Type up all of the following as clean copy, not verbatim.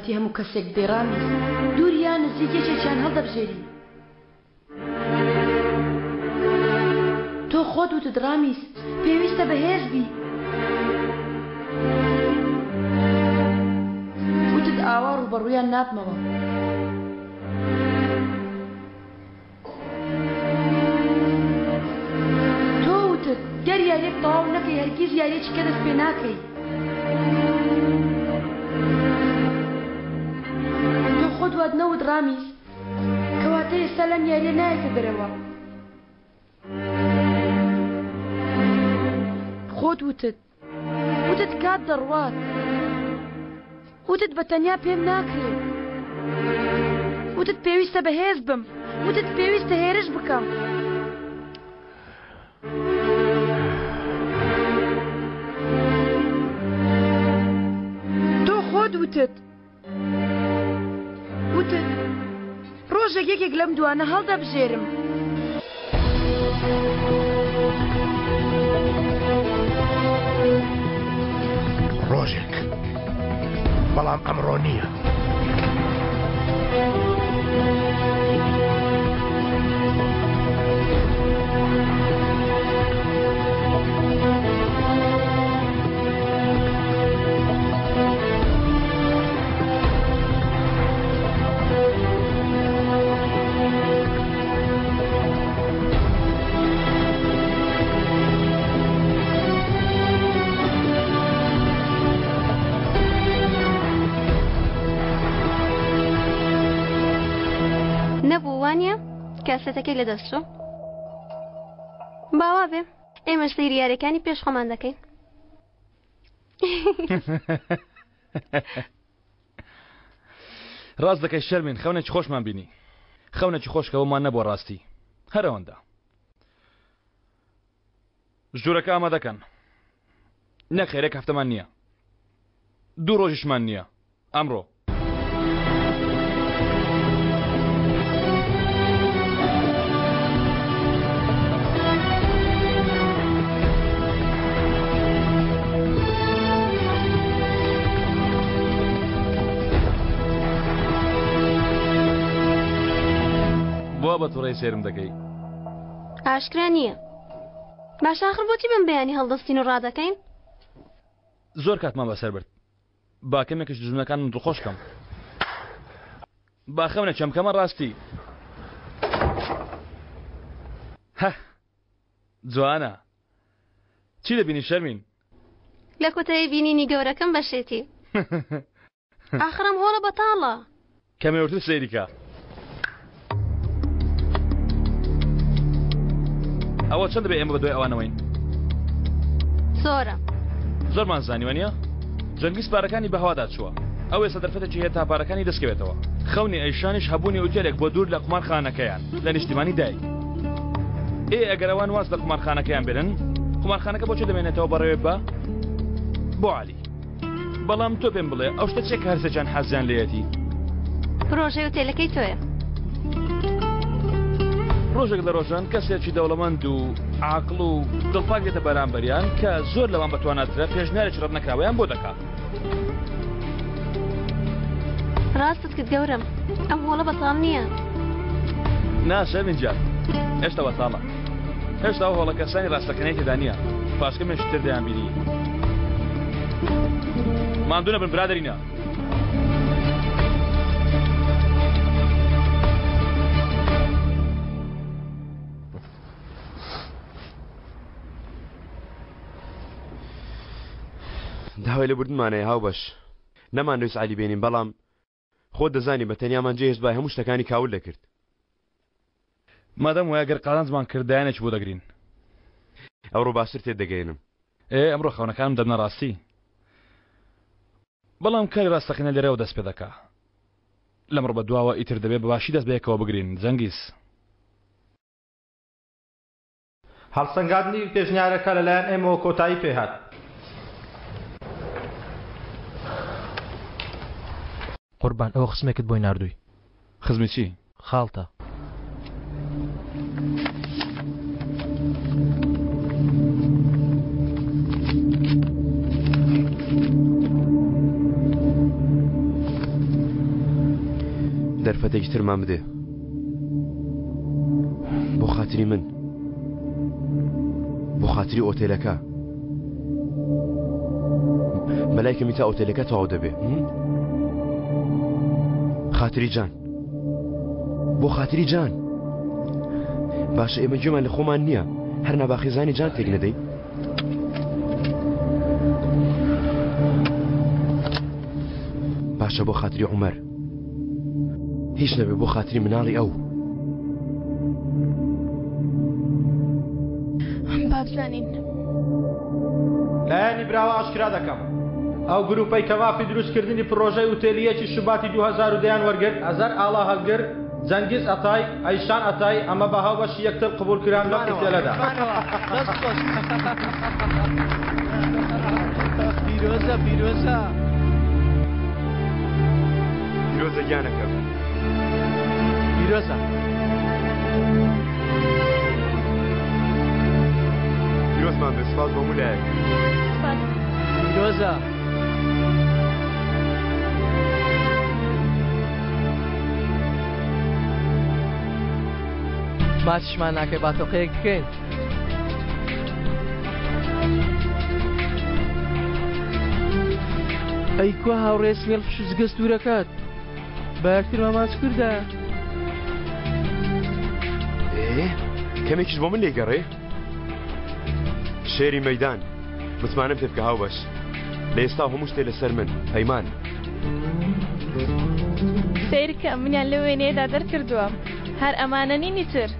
یارمەتی هەموو کەسێک بدەی ڕامیز، دوور یان نزیک یەکێکیان هەڵدەبژێری. تۆ خۆت وتت ڕامیز، پێویستە بەهێز بی. وتت ئاوا ڕووبەڕوویان نابمەوە. تۆ وتت گەر یاریەک تەواو نەکەی هەرگیز یاریەکی کە دەست پێ ناکەی. تۆ خۆت وات نەوت ڕامیز؟ کەواتە ئێستا لەم یاریە نایەتە دەرەوە. خۆت وتت وتت کات دەڕوات. وتت بە تەنیا پێم ناکرێ. وتت پێویستە بەهێز بم. وتت پێویستە هێرش بکەم. تۆ خۆت وتت. وتت ڕۆژێک یەکێک لەم دوانە هەڵدەبژێرم. ڕۆژێک بەڵام ئەمڕۆ نییە. نەبوو وانە کاسێتەکەی لەدەست چوو باوا بێ ئێمە سەیری یاریەکانی پێش خۆمان دەکەین ڕاست دەکەی شەرمین خەونێکی خۆشمان بینی خەونێکی خۆش کەەوەمان نەبووە ڕاستی هەرەوەندە ژوورەکە ئامادەکەن نەخێرێک هەفتەمان نییە دوو ڕۆژیشمان نییە ئەمڕۆ. بۆ بە توڕەی سێرم دەکەی؟ ئاشکرا نییە. باشە ئاخر بۆچی بەم بەیانی هەڵدەستین و ڕادەکەین؟ زۆر کاتمان بەسەر برد. با کەمێکش دوژمنەکانم دڵخۆش کەم. با خەونێکیان بکەمە ڕاستی. هه جوانە. چی دەبینی شەرمین؟ لە کۆتایی بینینی گەورەکەم بە شێتی. ئاخر ئەم هۆڵە بەتاڵە. کەمێ وردتر سەیری کە. ئەوە چەند دەبێ ئێمە بەدوای ئەوانەوەین؟ زۆرە. زۆرمان زانی وانییە؟ جەنگیز پارەکانی بە هەوادا چووە. ئەو ئێستا دەرفەتێکی هەیە تا پارەکانی دەستکەوێتەوە. خەونی ئەیشانیش هەبوونی ئوتێلێک بۆ دوور لە قومارخانەکەیان لە نیشتیمانی دایک. ئێ ئەگەر ئەوان واز لە قومارخانەکەیان بێنن، قومارخانەکە بۆ چێ دەمێنێتەوە بەڕێوێ بە بۆ عەلی. بەڵام تۆ پێم بڵێ ئەو شتە چیە کە هەرسێکیان حەزیان لێیەتی؟ پرۆژەی ئوتێلەکەی تۆیە. ڕۆژێک لە ڕۆژان کەسێکی دەوڵەمەند و عاقڵ و دڵپاک دێتە بەرامبەریان کە زۆر لەوان بەتواناترە پێشنیارێکی ڕەتنەکراوەیان بۆ دەکا. ڕاستت کرد گەورەم ئەم هۆڵە بەتاڵ نییە. نا شەرمین گیان هێشتا بەتاڵە. هێشتا ئەو هۆڵە کەسانی ڕاستەقینەی تێدا نییە پاش کەمێکی تر دەیانبینی. ماندوو نەبن برادەرینە. داوای لێبوردنمان هەیە هاوبەش نەمانەویست عەلی بێنین بەڵام خۆت دەزانی بە تەنیامان جێهێشتبای هەموو شتەکانی کاول دەکرد. مادام وایە گەر قازانجمان کرد دایانێکی بۆ دەگرین. ئەوڕۆ باشتر تێت دەگەیەنم. ئێ ئەمڕۆ خەونەکانم دەبنە ڕاستی. بەڵام کاری ڕاستەقینە لێرەوە دەست پێ دەکا. لەمڕۆ بەدواوە ئیتر دەبێ بە باشی دەست بەیەکەوە بگرین جەنگیز. هەڵسەنگاندنی پێشنیارەکە لەلایەن ئێمەوە کۆتایی پێهات. قوربان ئەوە خزمێکت بۆی ناردووی. خزمی چی؟ خاڵتە. دەرفەتێکی ترمان بدێ. بۆ خاتری من. بۆ خاتری ئۆتێلەکە. بەلای کەمی تا ئۆتێلەکە تەواو دەبێ. خاتری جان. بۆ خاتری جان. باشە ئێمە گوێمان لە خۆمان نییە. هەر ناباخێزانی جان تێک نەدەین. باشە بۆ خاتری عومەر هیچ نەبێ بۆ خاتری مناڵی ئەو. با بزانین. لایەنی براوە ئاشکرا دەکەم. ئەو گروپەی کە مافی دروستکردنی پڕۆژەی ئوتێلی یەکی شوباتی 2010 یان وەرگرت، ئەزەر ئاڵا هەڵگر، جەنگیز ئەتای، ئەیشان ئەتای، ئەمە بە هاوبەشی یەکتر قبوڵکران لەم ئوتێلەدا. پیرۆزە پیرۆزە. پیرۆزە گیانەکەم. پیرۆزە. پیرۆزمان بێ سپاس بۆ هەموو لایەک. سپاس. پیرۆزە. ماچشمان ناکەی با تۆقەیەک بکەین. ئەی کوا هاوڕێ سمێڵ فشزگە سوورەکەت بە یەکترمان ماچ کردە. ئێ کەمێکیش بۆ من لێگەڕێ شێری مەدان متمانەم پێ بکە هاوبەش لە ئێستا هەموو شتێ لەسەر من پەیمان. سەیرکە منیان لەو وێنەیەدا دەرکردووە هەر ئەمانە نین ئیتر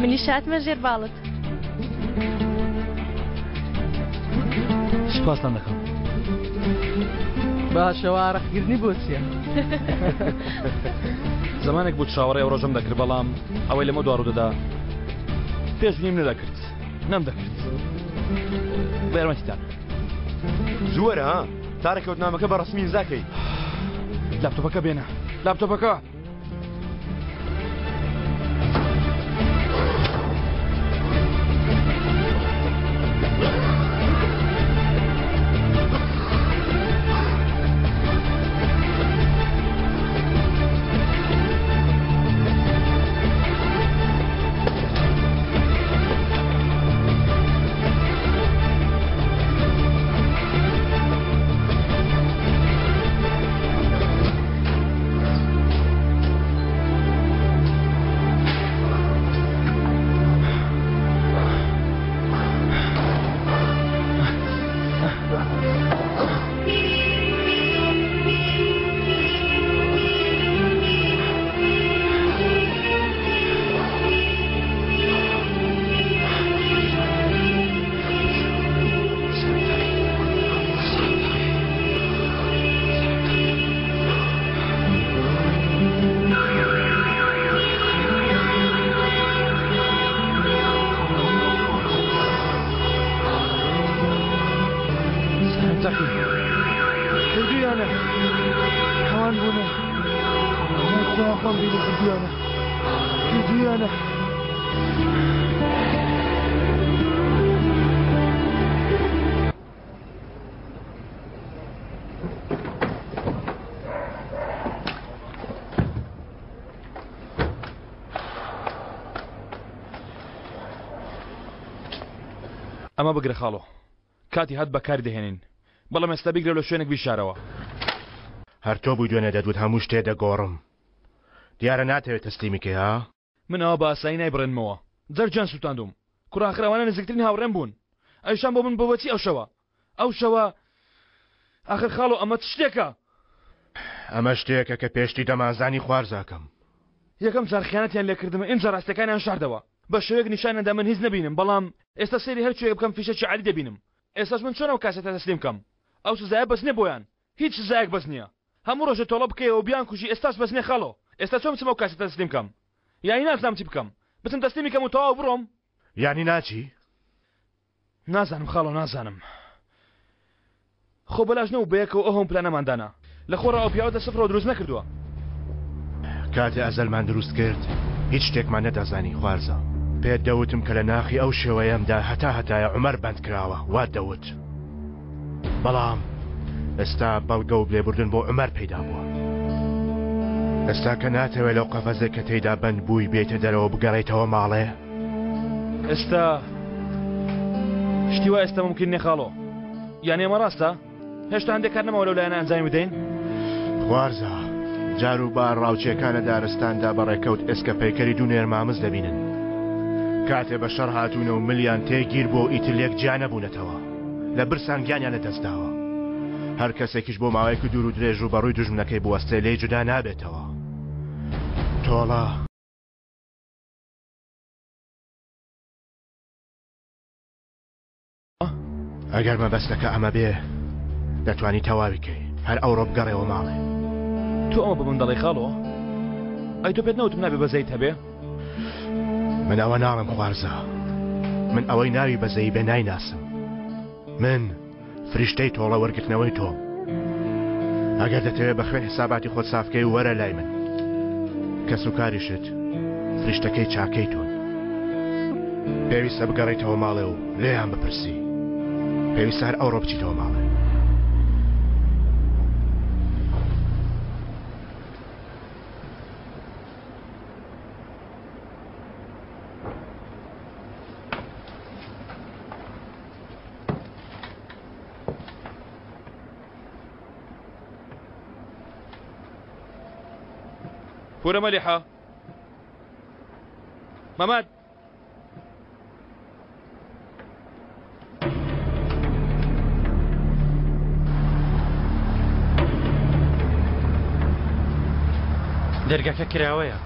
منیش هاتمە ژێر باڵت. سوپاستان دەکەم. باشە و ئارەقکردنی بۆ چییە؟ زمانێک بوو چاوەڕێ ئەو ڕۆژەم دەکرد بەڵام ئەوەی لەمە دوا ڕوودەدا پێشبینیم نەدەکرد نەمدەکرد بە یارمەتیتان. زوو وەرە ها تا ڕێکەوتنامەکە بە ڕەسمی ئیمزا کەی. لاپتۆپەکە بێنە لاپتۆپەکە. کردویانە ئەوان بوونە خۆیان خۆم بینی کردویانە کردویانە. ئەمە بگرە خاڵۆ کاتی هات بەکاری دەهێنین بەڵام ئێستا بیگرە لە شوێنێک بیشارەوە. هەر تۆ بووی دوێنێ دەتوت هەموو شتێ دەگۆڕم دیارە ناتەوێت تەسلیمی کەی ها؟ من ئەوە بە ئاسایی نایبڕێنمەوە جەرگیان سوتاندوم کوڕە ئاخر ئەوانە نزیکترین هاوڕێم بوون ئەویشان بۆ من بۆ بۆچی ئەو شەوە ئەو شەوە ئاخر خاڵۆ ئەمە چ شتێکە؟ ئەمە شتێکە کە پێشتی دەمانزانی خوارزاکەم. یەکەم جار خیانەتیان لێکردم ئینجا ڕاستیەکانیان شاردەوە بە شێوەیەک نیشانیان دا من هیچ نەبینم بەڵام ئێستا سەیری هەر کوێیەک بکەم فیشەکی عەلی دەبینم ئێستاش من چۆن ئەو کاسێتە تەسلیم کەم ئەو سزایە بەس نیە بۆیان هیچ سزایەک بەس نیە هەموو ڕۆژێ تۆڵە بکەیەوە و بیانکوژی ئێستاش بەس نیە خاڵۆ ئێستا چۆن بچم ئەو کاسێتە تەسلیم کەم یانی نازنام چی بکەم بچم تەسلیمی کەم و تەواو بڕۆم یانی ناچی؟ نازانم خاڵۆ نازانم خۆ بەلاش نەبوو بەیەکەوە ئەو هەموو پلانەمان دانا لە خۆڕا ئەو پیاوەت لە سفرەوە دروست نەکردووە. کاتێ ئەزەلمان دروست کرد هیچ شتێکمان نەدەزانی خوارزا. پێت دەوتم کە لە ناخی ئەو شێوەیەمدا هەتا هەتایە عومەر بەند کراوە وات دەوت. بەڵام ئێستا بەڵگە و لێبوردن بۆ عومەر پەیدا بووە. ئێستا کە ناتەوێت لەو قەفەزێک کە تێیدا بەند بووی بێیتە دەرەوە بگەڕێیتەوە ماڵێ؟ ئێستا شتی وا ئێستا ممکن نییە خاڵۆ. یانی ئەمە ڕاستە؟ هێشتا هەندێک کار نەماوە لەو لایەنە ئەنجامی بدەین؟ خوارزا، جار و بار ڕاوچیەکان لە دارستاندا بە ڕێکەوت ئێسکە پەیکەری دوو نێرمامز دەبینن. کاتێ بە شەڕ هاتوونە و ملیان تێ گیر بووە و ئیتر لێک جیا نەبوونەتەوە. لە برسان گیانیان لە دەست داوە. هەر کەسێکیش بۆ ماوەیەکی دوور و درێژ ڕووبەڕووی دوژمنەکەی بوەستێ لێی جودا نابێتەوە. تۆڵە. ئەگەر مەبەستەکە ئەمە بێ دەتوانی تەواوی کەی هەر ئەوڕۆ بگەڕێوە ماڵێ. تۆ ئەمە بە من دەڵێی خاڵۆ؟ ئەی تۆ پێت نەوتم نابێ بەزەیت هەبێ؟ من ئەوە ناڵێم خوارزا من ئەوەی ناوی بەزەیی بێ نایناسم من فریشتەی تۆڵە وەرگرتنەوەی تۆم ئەگەر دەتەوێت بە خوێن حساباتی خۆت سافکەی وەرە لای من کەس و کاریشت فریشتەکەی چاکەی تۆن پێویستە بگەڕێیتەوە ماڵێ و لێیان بپرسی پێویستە هەر ئەوڕۆ بچیتەوە ماڵێ. پورە مەلیحە مەمەد دەرگەکە کراوەیە.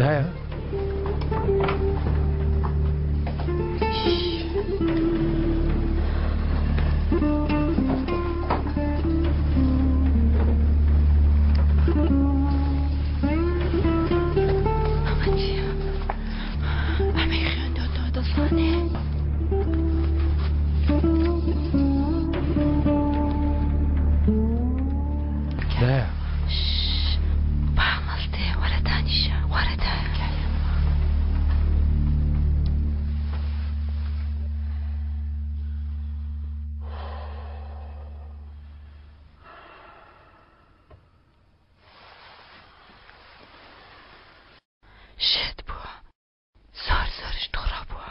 دایە ئەمە چییە؟ ئەمەی خوێندۆتەوە دەزانێ؟ دایە با هەڵنەستێ وەرە دانیشە وەرە دایە. شێت بووە زۆر زۆریش توڕە بووە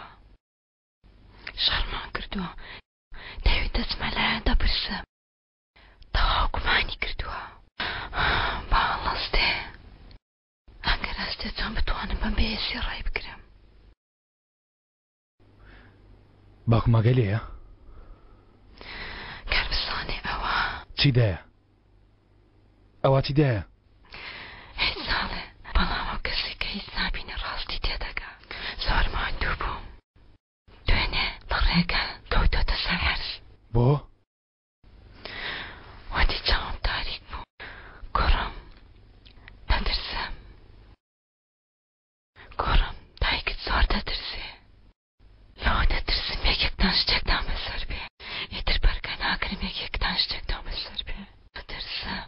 شەڕمان کردووە دەیوت دەچمە لایان دەپرسم تەواو گومانی کردووە با هەڵنەستێ ئەگەر هەستێ چۆن بتوانم بەم بێهێزی ڕای بگرم. باوکم ئاگای لێیە؟ گەر بزانێ ئەوە. چی دایە؟ ئەوە چی دایە؟ هیچ ناڵێ بەڵام ئەو کەسەی کە هیچ نابینێ ڕاستی تێدەگا. زۆر ماندوو بووم دوێنێ لە ڕێگا کەوتۆتە سەر عەرز. بۆ؟ وتی چاوم تاریک بوو کوڕم دەترسم. کوڕم دایکت زۆر دەترسێ لەوە دەترسم یەکێکتان شتێکتان بەسەر بێ ئیتر بەرگە ناگرم یەکێکتان شتێکتان بەسەر بێ دەترسم.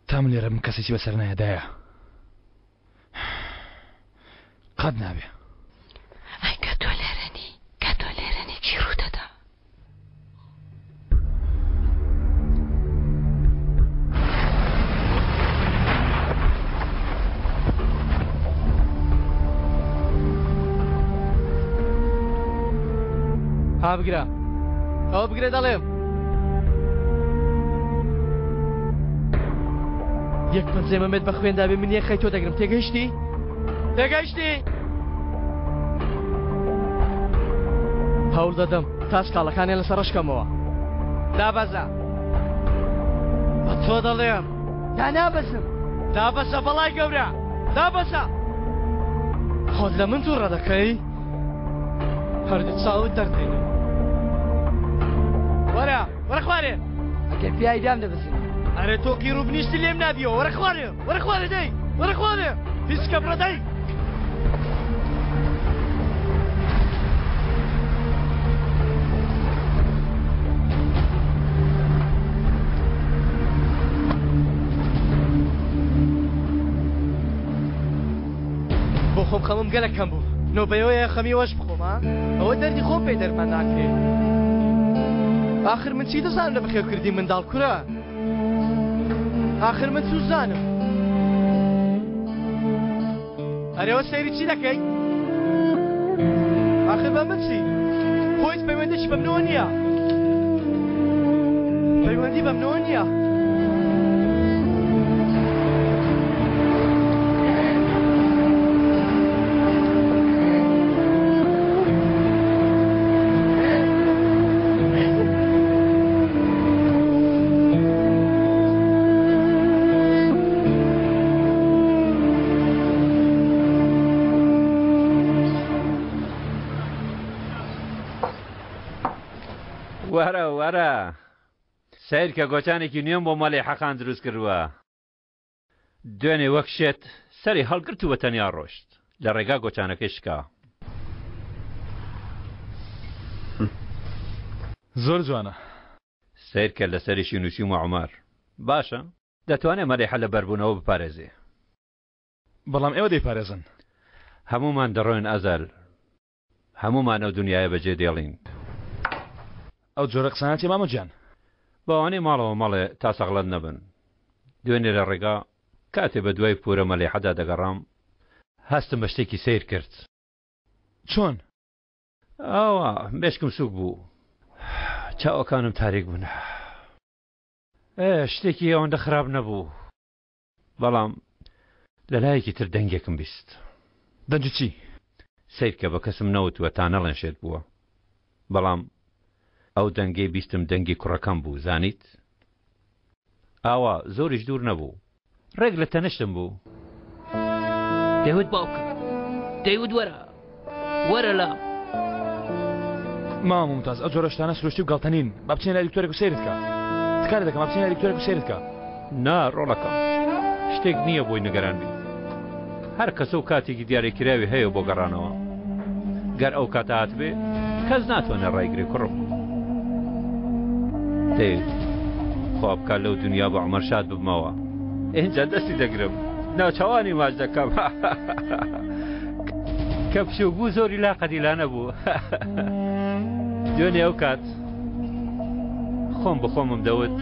تا من لێرە بم کەسێکی بەسەر نایە دایە. قەت نابێ. ئەی کە تۆ لێرە نی، کە تۆ لێرە نی چی ڕوو دەدا؟ ها بگرە ئەوە بگرە دەڵێم یەک پەنجەی مەمێت بە خوێندا بێ من یەخەی تۆ دەگرم تێگەیشتی تێگەیشتی هەوڵ دەدەم تا سکاڵەکانیان لەسەر ڕەشکەمەوە دابەزە بە تۆ دەڵێم دانابەزم دابەزە بەڵای گەورە دابەزە خۆت لە من تووڕە دەکەی هەردوو چاوت دەردێنم وەرە وەرە خوارێ ئەگەر پیای دام دەبزن ئەرێ تۆ قیڕ و بنیشتی لێم نابیەوە وەرە خوارێ وەرە خوارێ دەی وەرە خوارێ هیچ کە بڕە دەی بۆ خۆم خەمم گەلەک کەم بوو نۆبەیەوەیە خەمی وەش بخۆم ها ئەوە دەردی خۆم پێ دەرمان ناکرێ ئاخر من چی دەزانم لە بەخێوکردنی منداڵ کورە ئاخر من چوزانم ئەرێوە سەیری چی دەکەی ئاخر بە من چی خۆ هیچ پەیوەندێکی بە منەوە نییە پەیوەندی بە منەوە نییە وەرە وەرە سەیرکە گۆچانێکی نوێم بۆ مەلێ حەقان دروست کردووە دوێنێ وەک شێت سەری هەڵگرت و بە تەنیا ڕۆشت لە ڕێگا گۆچانەکەی شکا. زۆر جوانە. سەیرکە لەسەریشی نووسیومە عومەر. باشە دەتوانێ مەلیحە لە بەربوونەوە بپارێزێ. بەڵام ئێوە دەیپارێزن. هەموومان دەڕۆین ئەزەل. هەموومان ئەو دونیایە بەجێ دێڵین. ئەو جۆرە قسانە چیە مامە گیان؟ بەوانەی ماڵەوە مەڵێ تا سەغڵەت نەبن. دوێنێ لە ڕێگا کاتێ بە دوای پورە مەلیحەدا دەگەڕام هەستم بە شتێکی سەیر کرد. چۆن؟ ئاوا مێشکم سووک بوو. چاوەکانم تاریک بوون. ئێ شتێکی ئەوەندە خراپ نەبوو. بەڵام لە لایەکی تر دەنگێکم بیست. دەنگی چی؟ سەیرکە بە کەسم نەوتووە تا نەڵێن شێت بووە. بەڵام ئەو دەنگەی بیستم دەنگی کوڕەکەم بوو زانیت؟ ئاوا زۆریش دوور نەبوو. ڕێک لە تەنشتم بوو. دەیوت باوکم دەیوت وەرە وەرە لام. مامە مومتاز ئەو جۆرە شتانە سروشتی و گاڵتە نین با بچینە لای دکتۆرێک و سەیرت کا تکا لێ دەکەم با بچینە لای دکتۆرێک و سەیرت کا. نا ڕۆڵەکەم شتێک نییە بۆی نیگەران بی هەر کەسە و کاتێکی دیاریکراوی هەیە بۆ گەڕانەوە گەر ئەو کاتە هاتبێ کەس ناتوانێ ڕایگرێ کوڕم دەیوت خوا بکا لەو دنیا بە عومەر شاد ببمەوە ئینجا دەستی دەگرم ناوچەوانی ماچ دەکەم کە بچوک بوو زۆری لا قەدیلانە بوو دوێنێ ئەو کات خۆم بە خۆمم دەوت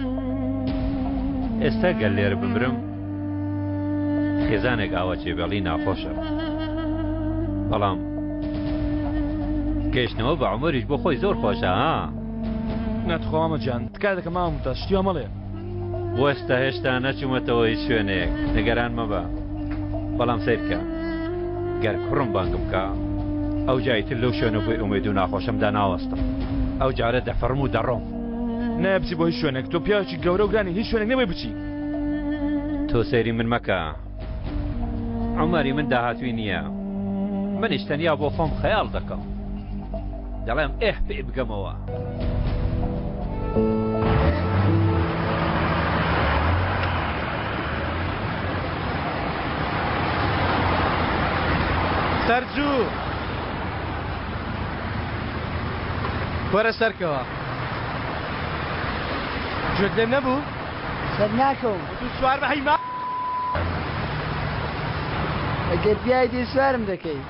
ئێستا گەر لێرە بمرم خێزانێک ئاوا جێبێڵی ناخۆشە بەڵام گەیشتنەوە بە عمریش بۆ خۆی زۆر خۆشە ها ناتخوا مامە گیان تکا دەکەم مامە ممتاز شتی وا مەڵێ. وەستە هێشتا نەچوومەتەوە هیچ شوێنێک نیگەران مەبە بەڵام سەیرکە گەر کوڕم بانگم بکا ئەوجا ئیتر لەو شوێنە بێ ئومێد و ناخۆشەمدا ناوەستم ئەو جارە دەفڕم و دەڕۆم. نایە بچی بۆ هیچ شوێنێک تۆ پیاوێکی گەورە و گرانی هیچ شوێنێک نیە بۆی بچی. تۆ سەیری من مەکە عومەری من داهاتووی نییە منیش تەنیا بۆ خۆم خەیاڵ دەکەم دەڵێم ئێه پێی بگەمەوە. سەرجوو وەرە سەرکەوە گوێت لێم نەبوو؟ سەر ناکەوم. تو سوار بە هەی ما. ئەگەر پیاوی دێ سوارم دەکەی.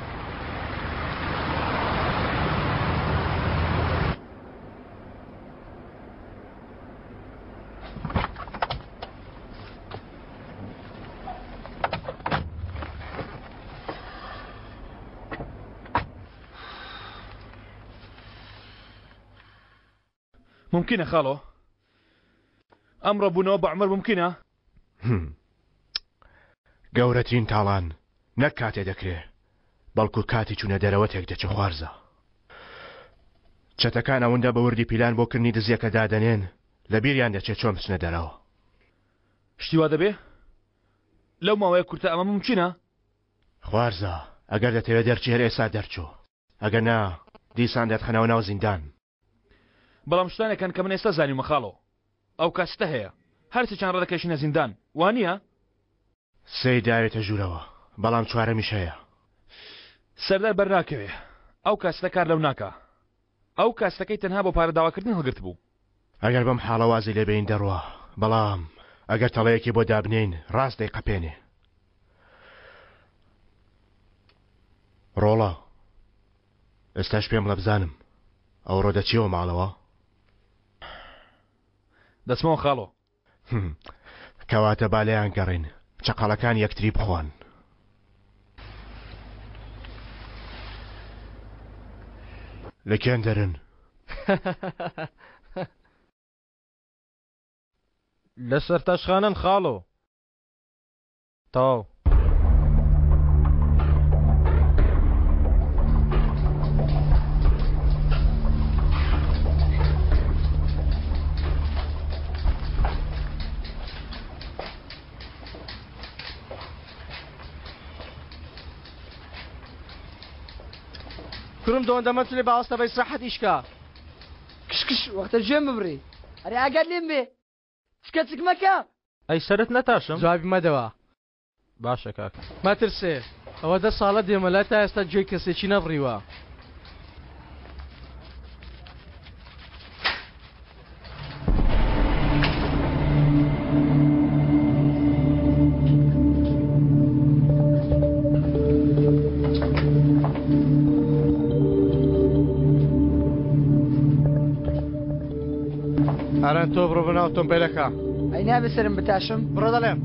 ممکنە خاڵۆ ئەمڕۆ بوونەوە بە عومەر ممکنە؟ گەورەترین تاڵان نەک کاتێ دەکرێ بەڵکو کاتی چوونە دەرەوە تێک دەچێ خوارزا. چەتەکان ئەوەندە بە وردی پیلان بۆ کردنی دزیەکە دادەنێن لە بیریان دەچێت چۆن بچنە دەرەوە. شتی وا دەبێ؟ لەو ماوەیە کورتە ئەمە مومکینە؟ خوارزا ئەگەر دەتەوێ دەرچی هەر ئێستا دەرچۆ ئەگەر نا دیسان دەتخەنەوە ناو زیندان. بەڵام شتانێک هەن کە من ئێستا زانیومە خاڵۆ. ئەو کاسیتە هەیە. هەرسێکیان ڕادەکێشینە زیندان، وا نییە؟ سێی داوێتە ژوورەوە، بەڵام چوارەمیش هەیە. سەردار بەرناکەوێ. ئەو کاسیتە کار لەو ناکا. ئەو کاسیتەکەی تەنها بۆ پارە داواکردن هەڵگرتبوو. ئەگەر بەم حاڵە وازی لێ بێین دەڕوا، بەڵام ئەگەر تەڵەیەکی بۆ دابنێین ڕاست دەیقەپێنێ. ڕۆڵە، ئێستاش پێم بڵێ بزانم ئەوڕۆ دەچیەوە ماڵەوە؟ دەچمەوە خاڵۆ. کەواتە با لێیان گەڕێین چەقەڵەکان یەکتری بخۆن. لە کێندەرن؟ لە سەرتاشخانەن خاڵۆ. تەواو. کوڕم دۆندە مەچلێ باوەستە بە ئیسراحەت ئیش کا. کش کش وەختە گوێم ببڕی. ئەرێ ئاگات لێم بێ. چکە چک مەکە. ئەی سەرت نەتاشم؟ جوابی مەدەوە. باشە کاکە. مەترسێ ئەوە دە ساڵە دێمە لای تا ئێستا گوێی کەسێکی نەبڕیوە. ئاران تۆ بڕۆ بەناو ئۆتۆمبێلەکە. ئەی نابێ سەرم بتاشم؟ بڕۆ دەڵێم.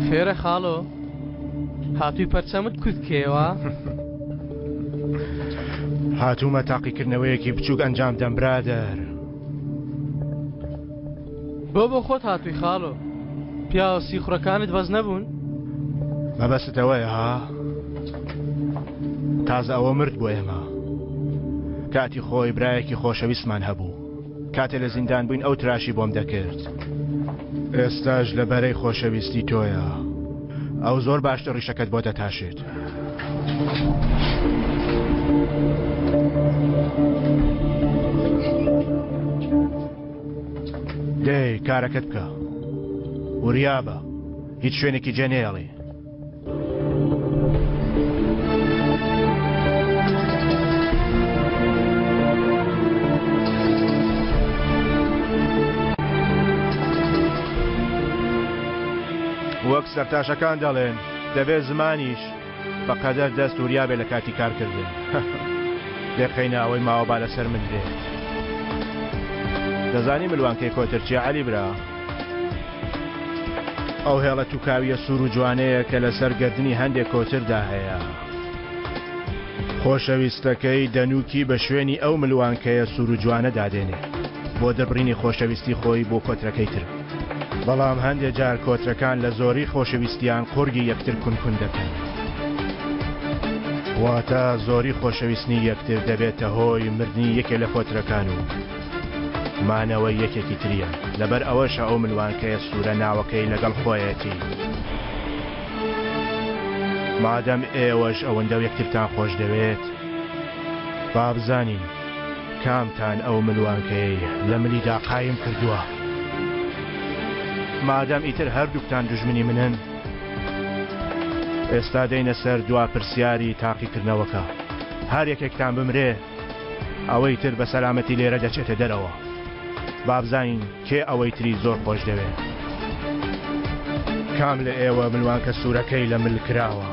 خێرە خاڵۆ هاتووی پەرچەمت کورت کەیەوە؟ هاتوومە تاقیکردنەوەیەکی بچووک ئەنجام دەم برادەر. بۆ بۆ خۆت هاتووی خاڵۆ؟ پیاوە سیخوڕەکانت بەس نەبوون؟ مەبەستت ئەوەیە ها؟ تازە ئەوە مرد بۆ ئێمە. کاتی خۆی برایەکی خۆشەویستمان هەبوو. کاتێ لە زیندان بووین ئەو تراشی بۆم دەکرد. ئێستاش لە بەرەی خۆشەویستی تۆیە. ئەو زۆر باشتر ڕیشەکەت بۆ دەتاشێت. دەی کارەکەت بکە. وریابە. هیچ شوێنێکی جێ نەیەڵی. وەک سەرتاشەکان دەڵێن دەبێت زمانیش بە قەدەر دەست وریا بێ لە کاتی کارکردن. دەخەینە ئەوەی ماوە با لەسەر من بێت. دەزانی ملوانکەی کۆتر چیە عەلی برا؟ ئەو هێڵە توکاویە سوور و جوانەیە کە لەسەر گەردنی هەندێک کۆتردا هەیە. خۆشەویستەکەی دەنووکی بە شوێنی ئەو ملوانکەیە سوور و جوانە دادێنێ بۆ دەربڕینی خۆشەویستی خۆی بۆ کۆترەکەی تر. بەڵام هەندێ جار کۆترەکان لە زۆری خۆشەویستیان قوڕگی یەکتر کون کون دەکەن. واتە زۆری خۆشەویستنی یەکتر دەبێتە هۆی مردنی یەکێ لە کۆترەکان و مانەوەی یەکێکی تریان. لەبەر ئەوەشە ئەو ملوانکەیە سوورە ناوەکەی لەگەڵ خۆیەتی. مادەم ئێوەش ئەوەندە یەکترتان خۆش دەوێت، با بزانین کامتان ئەو ملوانکەیەی لە ملیدا قایم کردووە؟ مادەم ئیتر هەردووکتان دوژمنی منن، ئێستا دێینە سەر دوا پرسیاری تاقیکردنەوەکە. هەر یەکێکتان بمرێ، ئەوەی تر بە سەلامەتی لێرە دەچێتە دەرەوە. با بزانین کێ ئەوەی تری زۆر خۆش دەوێ. کام لە ئێوە ملوانکە سوورەکەی لە مل کراوە؟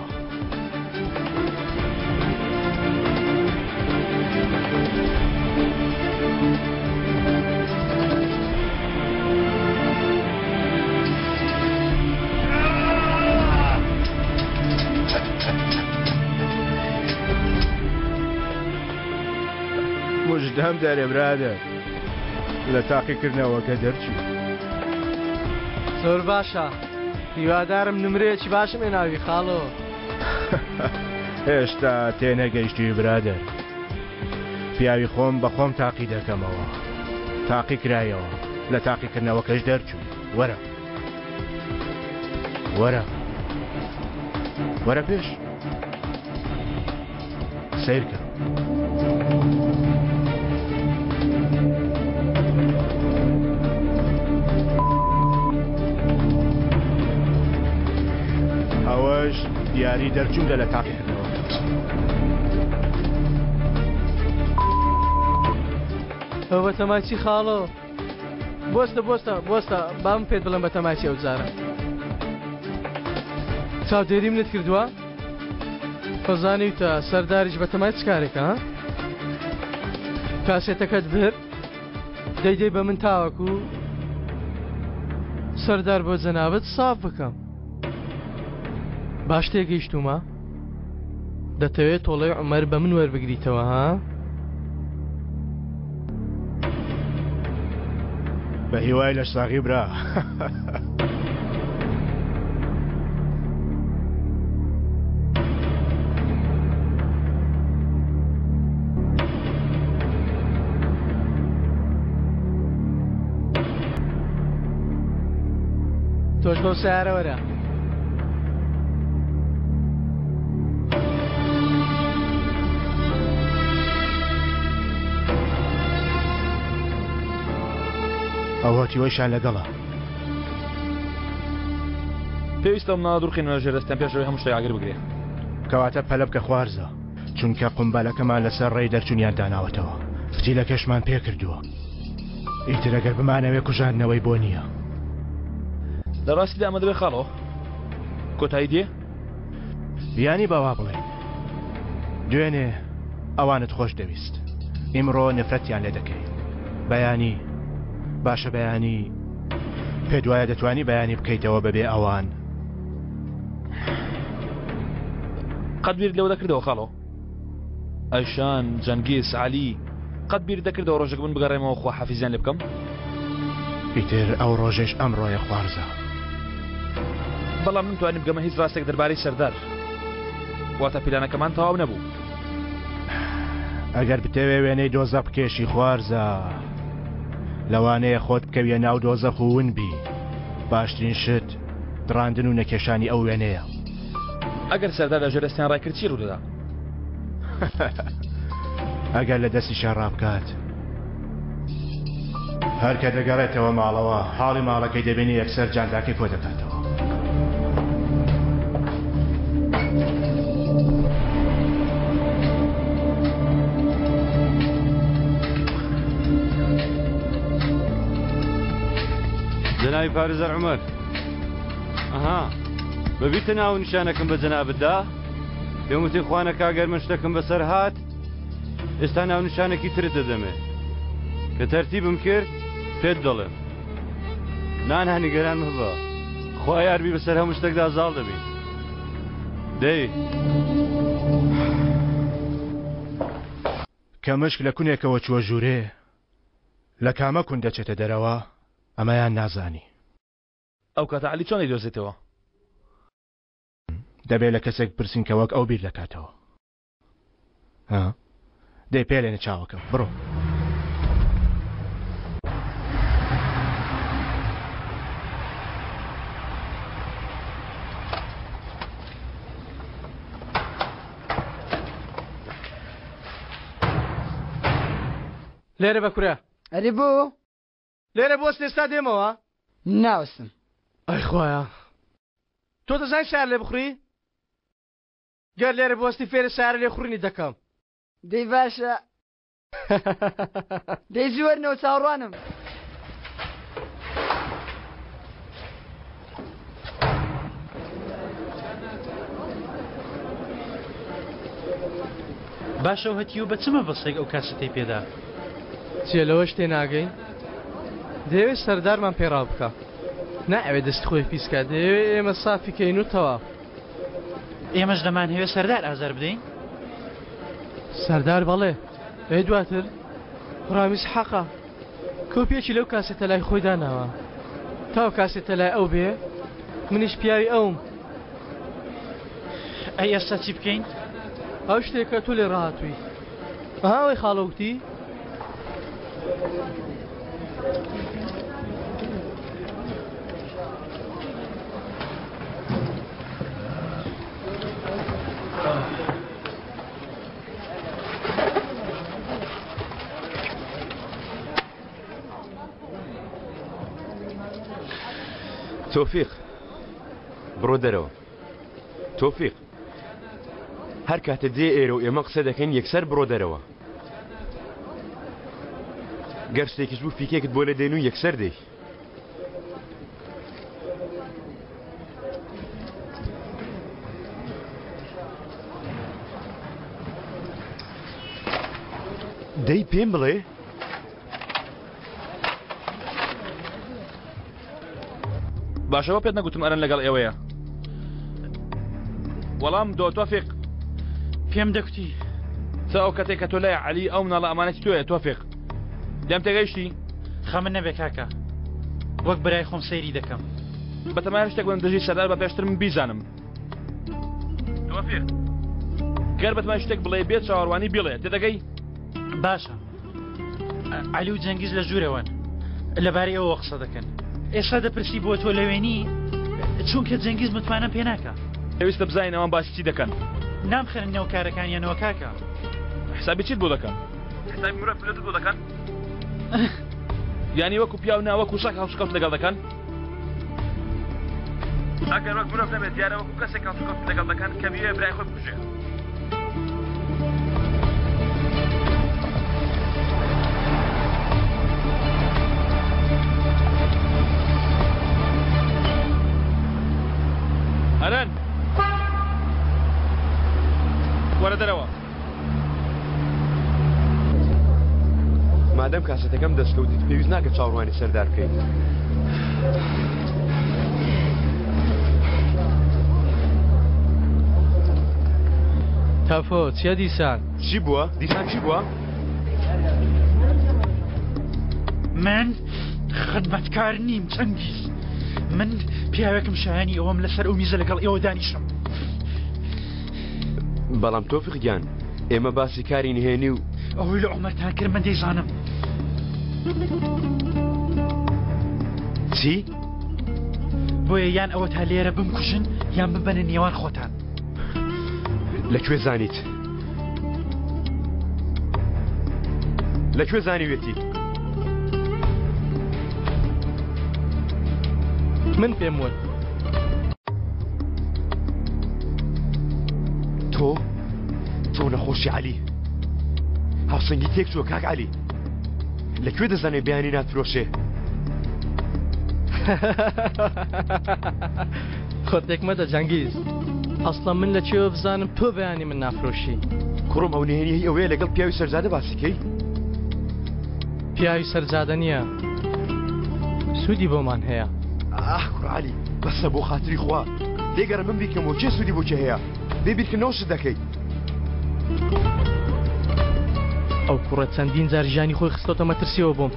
مژدەم دەرێ برادەر لە تاقیکردنەوەکە دەرچوو. زۆر باشە هیوادارم نمرەیەکی باشم هێناوی خاڵۆ. هێشتا تێنەگەیشتووی برادەر. پیاوی خۆم بە خۆم تاقی دەکەمەوە. تاقی کرایەوە لە تاقیکردنەوەکەش دەرچووی. وەرە. وەرە. وەرە پێش. سەیرکە. ئەوەش دیاری دەرچوون لە تاقیکردنەوە. ئەوە بەتەمای چی خاڵۆ؟ بۆستە بۆستە بۆستە با من پێت بڵێم بەتەمای چی ئەو جارە چاودێری منت کردووە؟ خۆزانیوتە سەرداریش بەتەمای چ کارێکە ها؟ کاسێتەکەت برد دەیدەی بە من تاوەکو سەردار بۆ جەنابت ساف بکەم باش تێگەیشتوومە؟ دەتەوێت تۆڵەی عومەر بە من وەربگریتەوە ها؟ بە هیوای لەش ساغی برا. تۆش بەو سیارە وەرە. ئەوە تیوەیشان لەگەڵە. پێویستە مناڵە دوورخینەوە ژێر دەستیان پێش ئەوەی هەموو شتێک ئاگر بگرێ. کەواتە پەلە بکە خوارزا چونکە قومبەلەکەمان لەسەر ڕێی دەرچوونیان داناوەتەوە فتیلەکەشمان پێکردووە ئیتر ئەگەر بمانەوێ کوژاندنەوەی بۆ نییە. لە ڕاستیدا ئەمە دەبێ خاڵۆ کۆتایی دێ؟ یانی با وا بڵێین دوێنێ ئەوانت خۆش دەویست ئیمڕۆ نفرەتیان لێ دەکەی بەیانی باشە بەیانی پێت وایە دەتوانی بەیانی بکەیتەوە بەبێ ئەوان؟ قەت بیرت لەوە دەکردەوە خاڵۆ ئەیشان جەنگیز عەلی قەت بیرت دەکردەوە ڕۆژێک من بگەڕێمەوە خوا حەفیزیان لێ بکەم؟ ئیتر ئەو ڕۆژەش ئەمڕۆیە خوارزا. بەڵام نمتوانی بگەمە هیچ ڕاستێک دەربارەی سەردار. واتە پیلانەکەمان تەواو نەبوو. ئەگەر بتەوێ وێنەی دۆزەخ بکێشی خوارزا، لەوانەیە خۆت بکەویە ناو دۆزەخ و ون بی. باشترین شت دڕاندن و نەکێشانی ئەو وێنەیە. ئەگەر سەردار لە ژێر دەستیان ڕایکرد چی ڕوودەدا؟ ئەگەر لە دەستیشان ڕابکات هەر کە دەگەڕێتەوە ماڵەوە حاڵی ماڵەکەی دەبینی یەکسەر جانتاکەی کۆ دەکاتەوە. جەنابی پارێزەر عومەر ئەها بەبیرتە ناو و نیشانەکەم بە جەنابت دا؟ پێم وتی خوا نەکا گەر من شتەکم بەسەر هات ئێستا ناونیشانێکی ترت دەدەمێ کە تەرتیبم کرد پێت دەڵێم نانا نیگەران مەبە خوا یاربی بەسەر هەموو شتێکدا زاڵ دەبین دەی کە مشک لە کونێکەوە چووە ژوورێ لە کامە کون دەچێتە دەرەوە ئەمەیان نازانی. ئەو کاتە عەلی چۆن دەیدۆزێتەوە؟ دەبێ لە کەسێک بپرسین کە وەک ئەو بیر دەکاتەوە. ها؟ دەی پێلێنە چاوەکەم، بڕۆ. لێرە بە کورە. ئەرێ بۆ؟ لێرە بوەستە ئێستا دێمەوە. ناوەستم. ئەی خوایە تۆ دەزانی سەیارە لێ بخوڕی؟ گەر لێرە بوەستی فێرە سەیارە لێ خوڕینی دەکەم. دەی باشە دەی زوو وەرنەوە چاوەڕوانم. باشە و هەتیو بە چ مەبەستێک ئەو کاسەتەی پێدا؟ چیە لەوەش تێناگەی؟ دەیەوێت سەردارمان پێ ڕاو بکا نایەوێت دەستی خۆی پیس کا دەیەوێت ئێمە سافی کەین و تەواو. ئێمەش دەمانهەوێت سەردار ئازار بدەین؟ سەردار بەڵێ ئەی دواتر؟ ڕامیز حەقە کۆپیەکی لەو کاسێتە لای خۆی داناوە تا ئەو کاسێتە لای ئەو بێ منیش پیاوی ئەوم. ئەی ئێستا چی بکەین؟ ئەو شتێکە تۆ لێ ڕاهاتووی. ئەها ئەوەی خاڵۆ وتی. تۆفیق بڕۆ دەرەوە تۆفیق هەر کاتە دێ ئێرە و ئێمە قسە دەکەین یەکسەر بڕۆ دەرەوە گەر شتێکیش بوو فیکێکت بۆ لێ دێن و یەکسەر دێی. دەی پێم بڵێ باشە بۆ پێت نەگوتم ئەرەن لەگەڵ ئێوەیە وەڵام دۆ تۆفیق پێم دەکوتی تا ئەو کەتێک کە تۆ لای عەلی ئەو مناڵە ئەمانەتی تۆیە تۆفیق لێم تێگەیشتی خەمت نەبێ کاکە وەک برای خۆم سەیری دەکەم بەتەمای شتێک بم دژی سەردار بە پێشتر من بیزانم تۆفیق گەر بەتمای شتێک بڵێ بێ چاوەڕوانی بیڵێ تێدەگەی باشە عەلی و جەنگیز لە ژوورەوەن لەبارەی ئەوە قسە دەکەن ئێستا دەپرسی بۆ تۆ لەوێنی چونکە جەنگیز متمانەم پێ ناکا. پێویستە بزانین ئەوان باسی چی دەکەن. نامخەنە نێو کارەکانیانەوە کاکە. حسابی چیت بۆ دەکەن؟ حسابی مرۆڤ پلەتت بۆ دەکەن؟ یانی وەکو پیاو نا وەکو سەگ هەڵسوکەوت لەگەڵ دەکەن؟ ئەگەر وەک مرۆڤ نەبێت دیارە وەکو کەسێک هەڵسوکەوت لەگەڵ دەکەن کە بیەوێ برای خۆی بکوژێ. ئەرەن وەرە دەرەوە. مادەم کاسێتەکەم دەستکەوت ئیتر پێویست ناکە چاوەڕوانی سەردار بکەیت. تەفۆ چیە دیسان؟ چی بووە؟ دیسان چی بووە؟ من خدمەتکار نیم چەنگیز من پیاوێکم شایانی ئەوەم لەسەر ئەو میزە لەگەڵ ئێوە دانیشم. بەڵام تۆفیق گیان ئێمە باسی کاری نهێنی و ئەوەی لە عومەرتان کرد من دەیزانم. چی؟ بۆیە یان ئەوە تا لێرە بمکوژن یان ببەنە نێوان خۆتان. لە کوێ زانیت؟ لە کوێ زانیوێتی؟ من پێم وت. تۆ تۆ نەخۆشی عەلی هاوسەنگی تێک چووە کاک عەلی لە کوێ دەزانێ بەیانی ناتفرۆشێ؟ خۆت تێک مەدە جەنگیز ئەسڵەن من لە کوێوە بزانم تۆ بەیانی من نافرۆشی کوڕم ئەو نهێنیەی ئەوەیە لەگەڵ پیاوی سەرجادە باسی کەی پیاوی سەرجادە نییە سوودی بۆمان هەیە ئاخ کوڕ عەلی بەسە بۆ خاتری خوا لێگەڕێ من بیرکەمەوە کێ سوودی بۆ کێ هەیە بێ بیرکردنەوە شت دەکەی. ئەو کوڕە چەندین جار ژیانی خۆی خستۆتە مەترسیەوە بۆم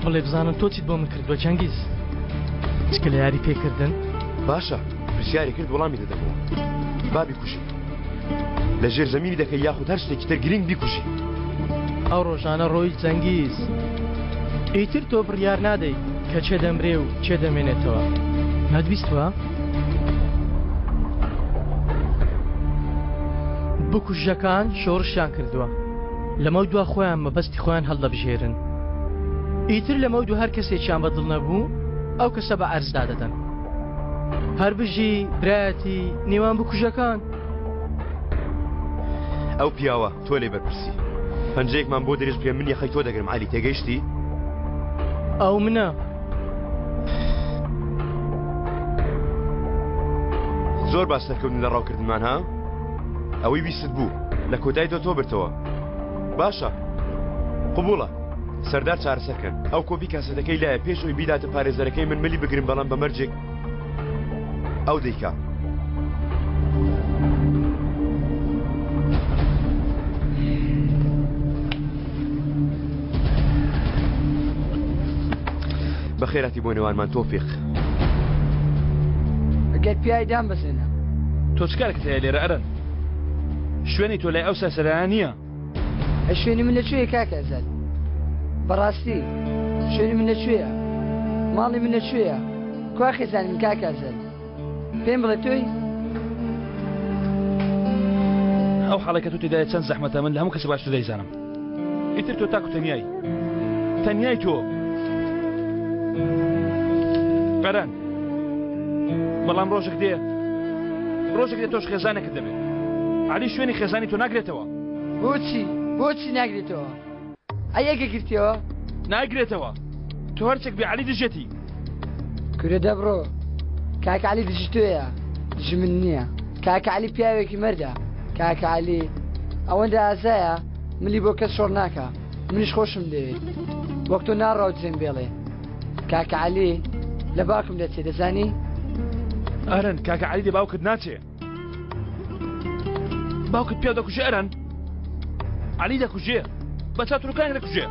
بڵێ بزانم تۆ چیت بۆ من کردووە چەنگیز چکە لە یاری پێکردن باشە پرسیاری کرد وەڵامی دەدەمەوە با بیکوژی لە ژێر زەمینی دەکەی یاخود هەر شتێکی تر گرنگ بیکوژی ئەو ڕۆژانە ڕۆی جەنگیز ئیتر تۆ بڕیار نادەی کە چێ دەمرێ و چێ دەمێنێتەوە نەتبیستوە؟ بکوژەکان شۆڕشیان کردووە لەمەو دوا خۆیان مەبەستی خۆیان هەڵدەبژێرن ئیتر لەمەو دو هەر کەسێکیان بەدڵ نەبوو ئەو کەسە بە ئەرزدا دەدەن هەر بژی برایەتی نێوان بکوژەکان. ئەو پیاوە تۆ لێ بەرپرسی پەنجەیەکمان بۆ درێژ بکە من یەخەی تۆ دەگرم عەلی تێگەیشتی؟ ئەو منە. زۆر باش سەرکەوتن لە ڕاوکردنمان ها؟ ئەوەی ویستت بوو لە کۆتای تۆ تۆ برتەوە باشە قبوڵە سەردار چارەسەر کەن ئەو کۆپی کاسێتەکەی لایە پێش ئەوی بیداتە پارێزەرەکەی من ملی بگرم بەڵام بە مەرجێک ئەو دەیکا. بەخێراتی بۆ نێوانمان تۆفیق. گەر پیاوی دامبەزێنە. تۆ چ کارێکت هەیە لێرە ئەرەن؟ شوێنی تۆ لای ئەو سەرسەرایە نییە. ئەی شوێنی من لەکوێیە کاکە ئەزەل؟ بەڕاستی شوێنی من لەکوێیە؟ ماڵی من لەکوێیە؟ کوا خێزانی من کاکە ئەزەل؟ پێم بڵێ تۆی؟ ئەو حاڵێک کە تۆ تێدایە چەند زەحمەتە من لە هەموو کەسێ باشتر دەیزانم. ئیتر تۆ تاک و تەنیای. تەنیای تۆ. ئەرەن. بەڵام ڕۆژێک دێ ڕۆژێک دێ تۆش خێزانێکت دەبێت. عەلی شوێنی خێزانی تۆ ناگرێتەوە. بۆچی؟ بۆچی ناگرێتەوە؟ ئەی ئەگە گرتیەوە؟ ناگرێتەوە. تۆ هەرچێک بێ عەلی دژێتی. کورە دەبڕۆ. کاک عەلی دژی تۆیە دژی من نییە. کاکە عەلی پیاوێکی مەردە. کاکە عەلی ئەوەندە ئازایە ملی بۆ کەس شۆڕ ناکا. منیش خۆشم دەوێت. وەک تۆ ناڕوا و جێم بێڵێ. کاکە عەلی لە باوکم دەچێ دەزانی؟ ئەرەن کاکە عەلی لە باوکت ناچێ. باوکت پیاو دەکوژێ ئەرەن عەلی دەکوژێ بە چاو تورکانێک دەکوژێ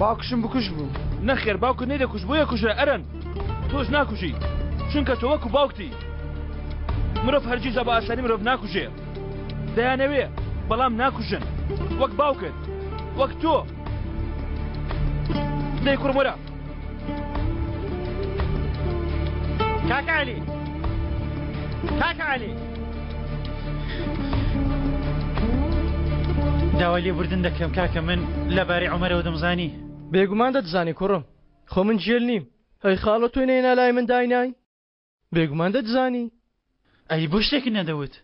باوکشم بکوژ بوو نەخێر باوکت نەیدەکوشت بۆیە کوژرا ئەرەن تۆش ناکوژی چونکە تۆ وەکو باوکتی مرۆڤ هەرگیزا بە ئاسانی مرۆڤ ناکوژێ دەیانەوێ بەڵام ناکوژن وەک باوکت وەک تۆ دەی کوڕم وەرە کاکە عەلی کاکە عەلی داوای لێبوردن دەکەم کاکە من لەبارەی عومەرەوە دەمزانی. بێگومان دەتزانی کوڕم خۆ من گێل نیم. ئەی خاڵۆ تۆی نەینا لای من داینای؟ بێگومان دەتزانی. ئەی بۆ شتێکت نەدەوت؟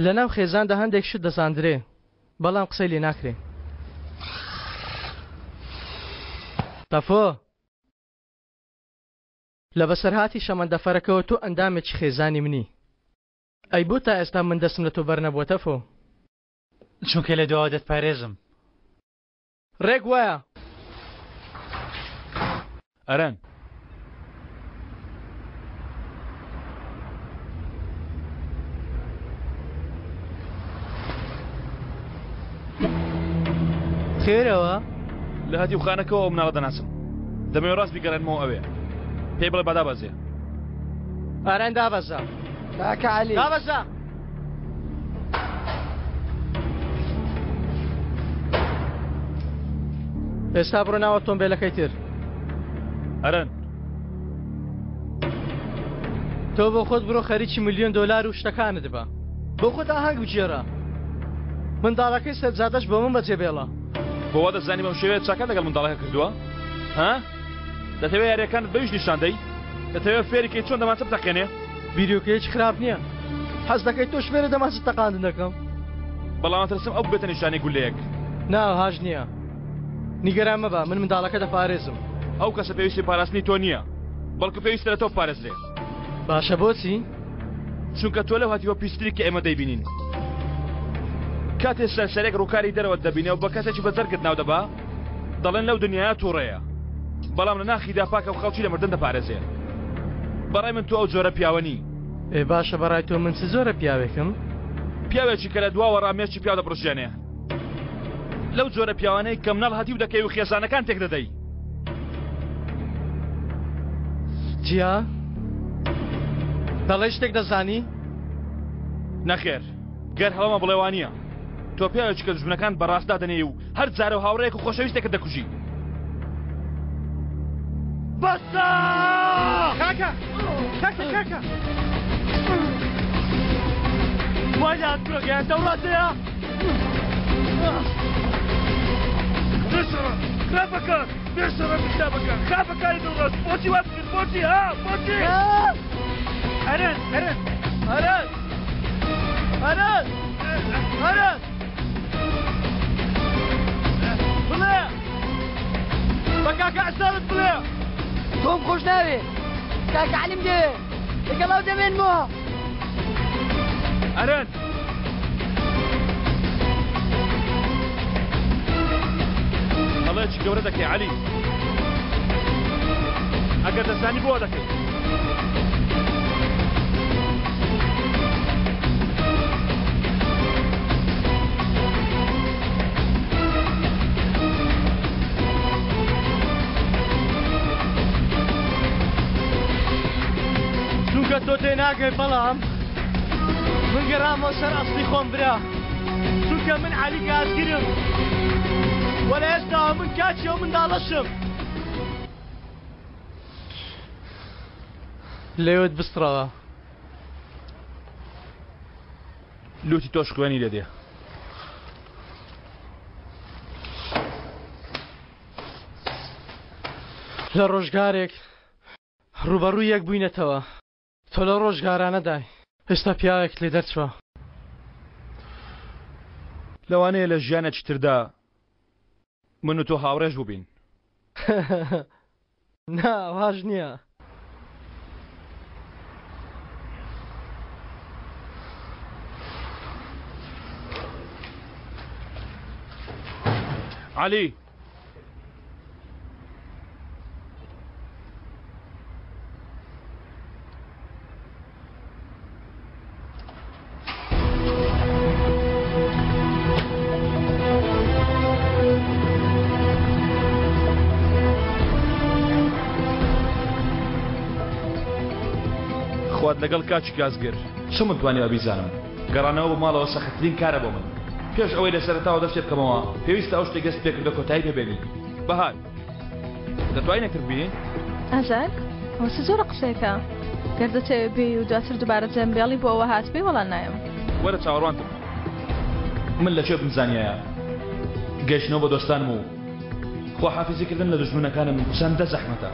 لەناو خێزاندا هەندێک شت دەزاندرێ بەڵام قسەی لێ ناکرێ. تەفۆ! لە بەسەرهاتی شەمەندەفەرەکەوە تۆ ئەندامێکی خێزانی منی. ئەی بۆ تا ئێستا من دەستم لە تۆ بەرنەبووە تەفۆ؟ چونکە لە دواوە دەتپارێزم. ڕێک وایە. ئەرەن. خێرەوە؟ لە هەتیوخانەکەوە ئەو مناڵە دەناسم. دەمەوێ ڕاست بیگەڕێنمەوە ئەوێ. پێی بڵێ با دابەزێ. ئارەن دابەزە. کاکە عەلی. دابەزە. ئێستا بڕۆ ناو ئۆتۆمبێلەکەی تر. ئەرەن. تۆ بۆ خۆت بڕۆ خەریکی ملیۆن دۆلار و شتەکانت بە. بۆ خۆت ئاهەنگ بگێڕە. منداڵەکەی سەرجادەش بۆ من بەجێ بێڵە. بۆ وا دەزانی بەم شێوەیە چاکەت لەگەڵ منداڵەکە کردووە؟ ها؟ دەتەوێ یارییەکانت بەویش نیشان دەی؟ دەتەوێ فێری کەی چۆن دەمانچە بتەقێنێ؟ بیرۆکەیەکی خراپ نییە. حەز دەکەی تۆش فێرە دەمانچە تەقاندن دەکەم؟ بەڵام ئەترسم ئەو ببێتە نیشانەی گوللەیەک. نا ئەوهاش نییە. نیگەران مەبە، من منداڵەکە دەپارێزم. ئەو کەسە پێویستی پاراستنی تۆ نییە، بەڵکو پێویستە لە تۆ بپارێزرێ. باشە بۆچی؟ چونکە تۆ لەو هەتیوە پیستری کە ئێمە دەیبینین. کاتێ سەرسەرێک ڕووکاری دەرەوەت دەبینێ و بە کەسێکی بەجەرگت ناو دەبا، دەڵێن لەو دنیایە تووڕەیە، بەڵام لە ناخیدا پاکە و خەڵکی لە مردن دەپارێزێ. بەڕای من تۆ ئەو جۆرە پیاوە نی. ئێ باشە بەڕای تۆ من چ جۆرە پیاوێکم؟ پیاوێکی کە لە دواوە ڕا مێشکی پیاو دەپڕژێنێ. لەو جۆرە پیاوانەی کە مناڵ هەتیو دەکەی و خێزانەکان تێک دەدەی. جیا دەڵێی شتێک دەزانی؟ نەخێر گەر هەڵەمە بڵێ وانییە. تۆ پیاوێکی کە دوژمنەکانت بە ڕاست دادەنێی و هەر جارە و هاوڕێیەک و خۆشەویستێکت دەکوژی. بەسە! کاکە! کاکە کاکە! وای لە هاتووە گەیان دەوڵاتەیە! بێشەڕە خراپەکان بێشەڕە خراپەکان خراپەکانی دڵڕەش بۆچی وات کرد بۆچی ها بۆچی ئەرەن ئەرەن ئەرەن ئەرەن ئەرەن بڵێ بە کاکە عەسارت بڵێ. تۆم خۆش ناوێ کاکە عەلیم دەوێ لەگەڵ ئەو دەمێنمەوە. ئەرەن هەڵەیەکی گەورە دەکەی عەلی ئەگەر دەزانی بۆ دەکەی. تێناگەی بەڵام من گەڕامەوە سەر ئەسڵی خۆم برا چونکە من عەلی گازگرم وە لە ئێستاوە من کاکی ئەو منداڵەشم. لێوت بسڕەوە. لوتی تۆش خوێنی لێ دێ. لە ڕۆژگارێک ڕووبەڕووی یەک بووینەتەوە. تۆ لەو ڕۆژگارانەدای. ئێستا پیاوێکت لێ دەرچووە. لەوانەیە لە ژیانێکی تردا من و تۆ هاوڕێش بووبین. نا، واش نییە. عەلی! خوات لەگەڵ کاکی گازگر چۆن من توانیوە بیزانم گەڕانەوە بۆ ماڵەوە سەختترین کارە بۆ من پێش ئەوەی لە سەرەتاوە دەست پێ بکەمەوە پێویستە ئەو شتێک دەست پێکردە کۆتایی پێبێنی بەهار دەتوانین یەکتر ببینین؟ ئازار، ئەوە چ جۆرە قسەیەکە؟ گەر دەتەوێ بێی و دواتر دوبارە جێم بێڵی بۆ ئەوە هاتبێی وەڵا نایەم. وەرە چاوەڕوانتم. من لە کوێ بمزانیایە گەیشتنەوە بە دۆستانم و خواحافیزی کردن لە دوژمنەکانم چەندە زەحمەتە.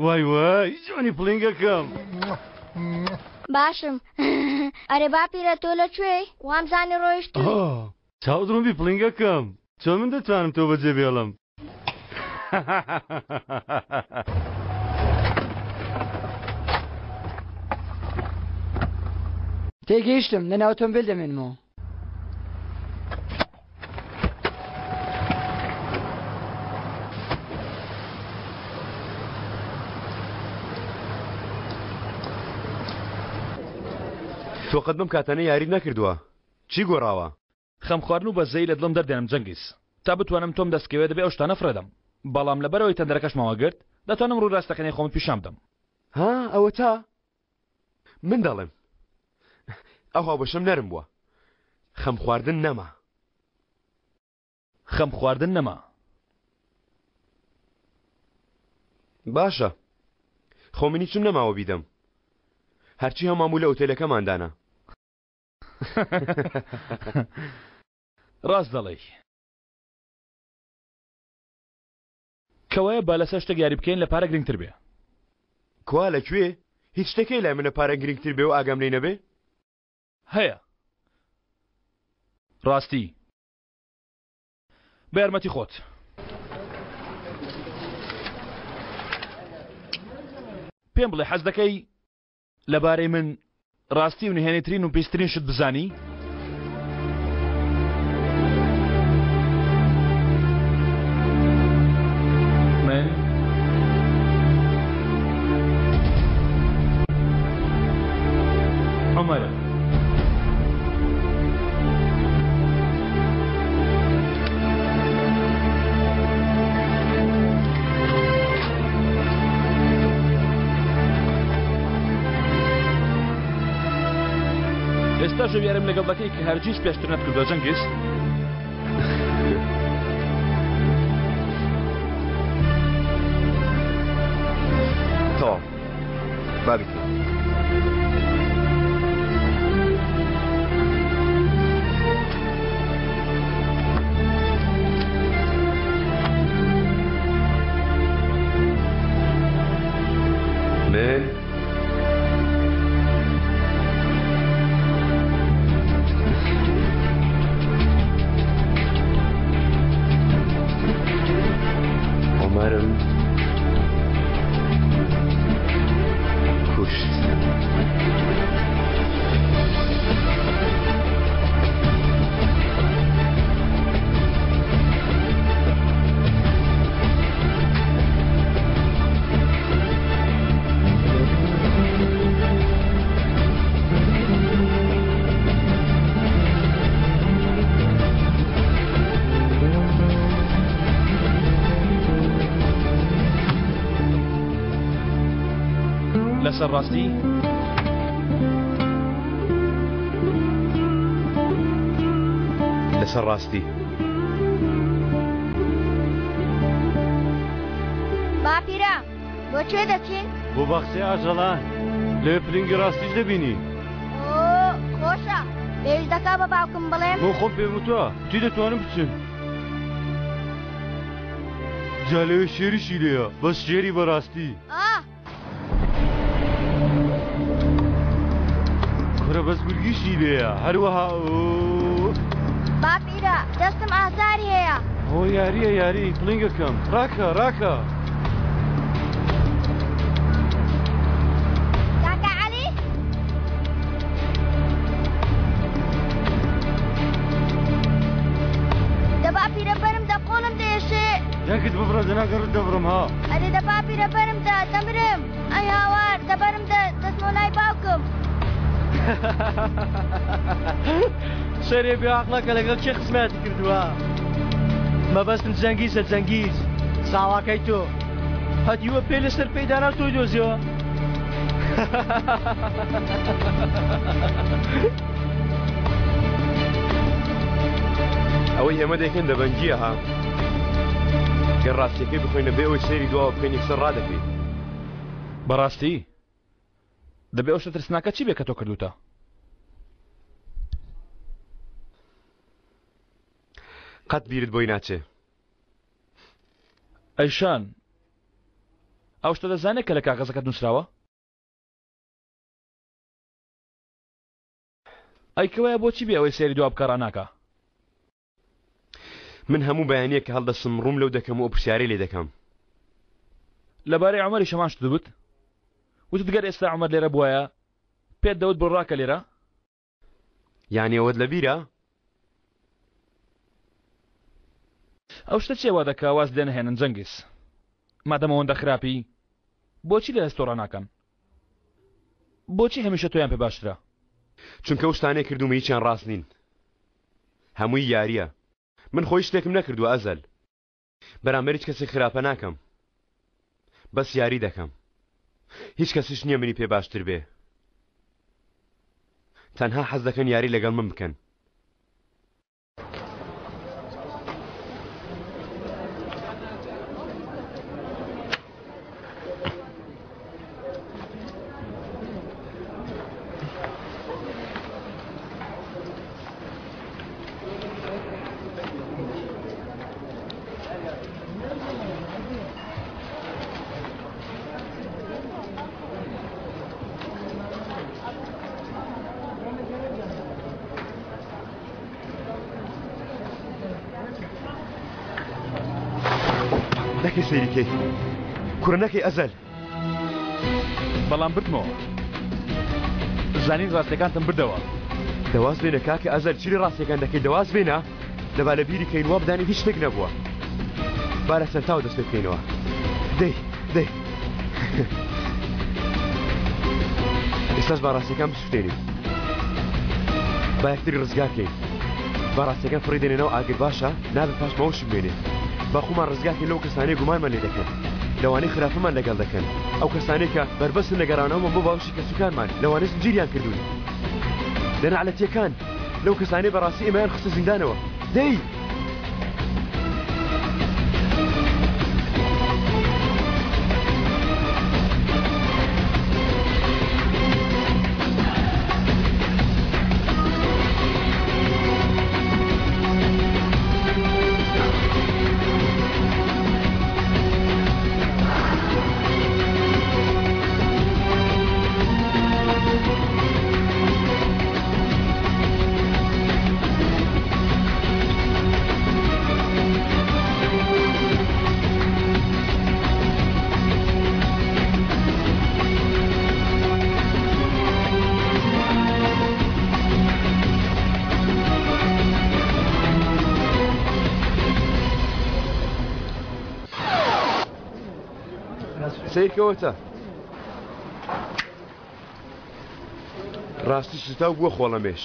وای وای جوانی پڵینگەکەم. باشم ئەرێ باپیرە تۆ لە کوێی وامزانی ڕۆیشتووی. چاوت ڕوون بی پڵینگەکەم چۆن من دەتوانم تۆ بەجێ بێڵم. تێگەیشتم لەناو ئۆتۆمبێل دەمێنمەوە. تۆ قەت بەم کاتانە یاریت نەکردووە چی گۆڕاوە؟ خەم خواردن و بەزەیی لە دڵم دەردێنم جەنگیز. تا بتوانم تۆم دەست کەوێ دەبێ ئەو شتانە فڕێدەم. بەڵام لەبەرئەوەی تەندەرەکەشمان وەگرت، دەتوانم ڕووی ڕاستەقینەی خۆمت پیشان بدەم. ها ئەوەتا من دەڵێم ئەو هاوبەشەم نەرم بووە. خەم خواردن نەما. خەم خواردن نەما. باشە خۆ من هیچم نەماوە بیدەم. هەرچی هەماموو لە ئوتێلەکەمان دانا. ڕاست دەڵێی. کەوایە با لەسەر شتێک یاری بکەین لە پارە گرنگتر بێ. کوا لە کوێ؟ هیچ شتێک هەیە لای من لە پارە گرنگتر بێ و ئاگام لێی نەبێ؟ هەیە. ڕاستی. بە یارمەتی خۆت. پێم بڵێ حەز دەکەی لەبارەی من ڕاستی و نهێنیترین و پیسترین شت بزانی؟ من عومەرم. ئێستاش ئەو یاریم لەگەڵ دەکەی کە هەرگیز پێشتر نەتکردووە جەنگیز؟ تەواو با بیکەین. من عومەرم کوشت. لەسەر ڕاستی؟ لەسەر ڕاستی. باپیرە بۆ کوێ دەچین؟ بۆ باخچەی ئاژەڵان لەوێ پلنگی ڕاستیش دەبینی. ئۆ خۆشە پێویست دەکا بە باوکم بڵێم؟ بۆ خۆم پێم وتووە چی دەتوانم بچم. جا لەوێ شێریشی لێیە بەس شێری بەڕاستی. ئا. کورە بەس گورگیشی لێیە هەروەها ئۆ. باپیرە دەستم ئازاری هەیە. ئۆ یاریە یاری پڵینگەکەم ڕاکە ڕاکە. کاکە عەلی. دە باپیرە بەرم دە قۆڵم دەیەشێ. دەنگت ببڕە دەنا گەڕت دەبڕم ها. ئەرێ دە باپیرە بەرم دە دەمرم. ئەی هاوار دە بەرم دە دەچمەوە لای باوکم. سەرێ بێ عەقڵەکە لەگەڵ کێ خزمایەتی کردووە؟ مەبەستم جەنگیزە جەنگیز ساواکەی تۆ هەتیوە پێ لەسەر پێی دانا تۆی دۆزیەوە. ئەوەی ئێمە دەیکەن دەبەنگییە ها گەر ڕاستیەکەی بخۆینە بێ ئەوەی سەیری دواوە بکەین یەکسەر ڕادەکەی. بەڕاستی؟ دەبێ ئەو شتە ترسناکە چی بێ کە تۆ کردوتە؟ قەت بیرت بۆی ناچێ. ئەیشان ئەو شتە دەزانێت کە لە کاغەزەکەت نووسراوە؟ ئەی کەوایە بۆچی بێ ئەوەی سەیری دوا بکا ڕاناکا؟ من هەموو بەیانیەک کە هەڵدەستم ڕووم لەو دەکەم و ئەو پرسیارەی لێ دەکەم. لەبارەی عومەریش هەمان شتت وت؟ وتت گەر ئێستا عومەر لێرە بوایە پێت دەوت بڕۆ ڕاکە لێرە؟ یانی ئەوەت لەبیرە؟ ئەو شتە چیە وا دەکا واز لێ نەهێنن جەنگیز؟ مادەم ئەوەندە خراپی بۆچی لە هەست تۆ ڕاناکەن؟ بۆچی هەمیشە تۆیان پێ باشترە؟ چونکە ئەو شتانەی کردوومە هیچیان ڕاست نین. هەمووی یارییە. من خۆ هیچ شتێکم نەکردووە ئەزەل. بەرامبەر هیچ کەسێک خراپە ناکەم. بەس یاری دەکەم. هیچ کەسیش نییە منی پێ باشتر بێ. تەنها حەز دەکەن یاری لەگەڵ من بکەن. نەکەی سەیری کەی کوڕە نەکەی ئەزەل بەڵام بردمەوە زانین ڕاستەکانتم بردەوە. دەواز بێنە کاکە ئەزەل چی لە ڕاستیەکان دەکەی دەواز بێنە دەبا لە بیری کەین وا بدانی هیچ شتێک نەبووە با لە سەرتاوە دەست پێ بکەینەوە دەی دەی ئێستاش با ڕاستیەکان بسوتێنین با یەکتری ڕزگار کەین با ڕاستیەکان فڕی دێنێ ناو ئاگر باشە نابێ پاش ماوەشی بمێنێ با خۆمان ڕزگار کەین لەو کەسانەی گومانمان لێ دەکەن لەوانەی خراپەمان لەگەڵ دەکەن ئەو کەسانەی کە بەربەستن لە گەڕانەوەمان بۆ باوەشی کەسوکارمان لەوانەی زنجیریان کردوون لە نەعلەتیەکان لەو کەسانەی بەڕاستی ئێمەیان خستە زیندانەوە دەی سەیرکەوەتە ڕاستی سوتاو بووە خۆڵەمێش.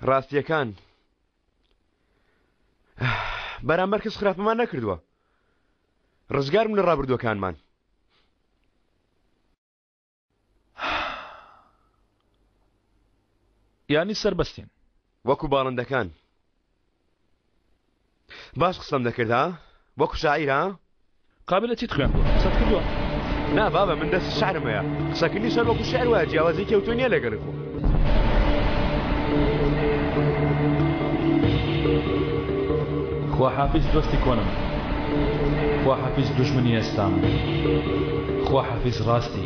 ڕاستیەکان بەرامبەر کەس خراپەمان نەکردووە. ڕزگارم لە ڕابردووەکانمان. یانی سەربەستین. وەکو باڵندەکان. باش قسەم دەکرد ها؟ وەکو شاعیر ها؟ قابلە چیت خوێندووە؟ قسەت کردووە؟ نا بابە من دەست شعرم هەیە قسەکردنیش هەر وەکو شعر وایە جیاوازیەکی ئەوتۆ نییە لەگەڵی خۆم. خواحافیز دۆستی کۆنم خواحافیز دوژمنی ئێستام خواحافیز ڕاستی.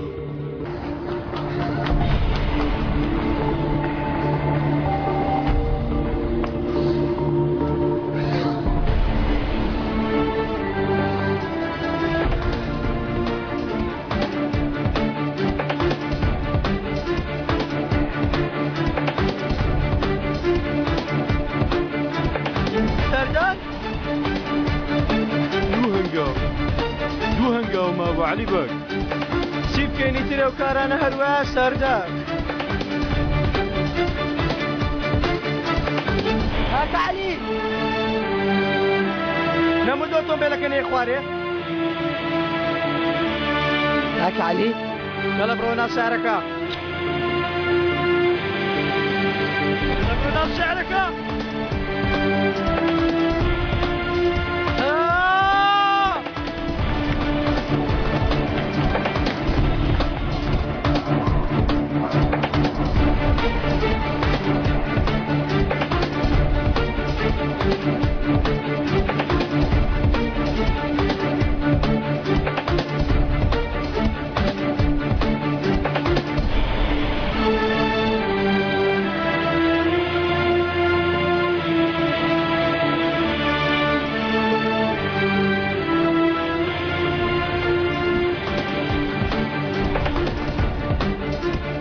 سەردار دوو هەنگاو دوو هەنگاو مابوو عەلی بەگ چی بکەین ئیتر ئەو کارانە هەر وایە سەردار. کاکە عەلی نەموت ئۆتۆمبێلەکە نێ خوارێ کاکە عەلی دەڵێ بڕۆ ناو شارەکە دەڵێ بڕۆ ناو شارەکە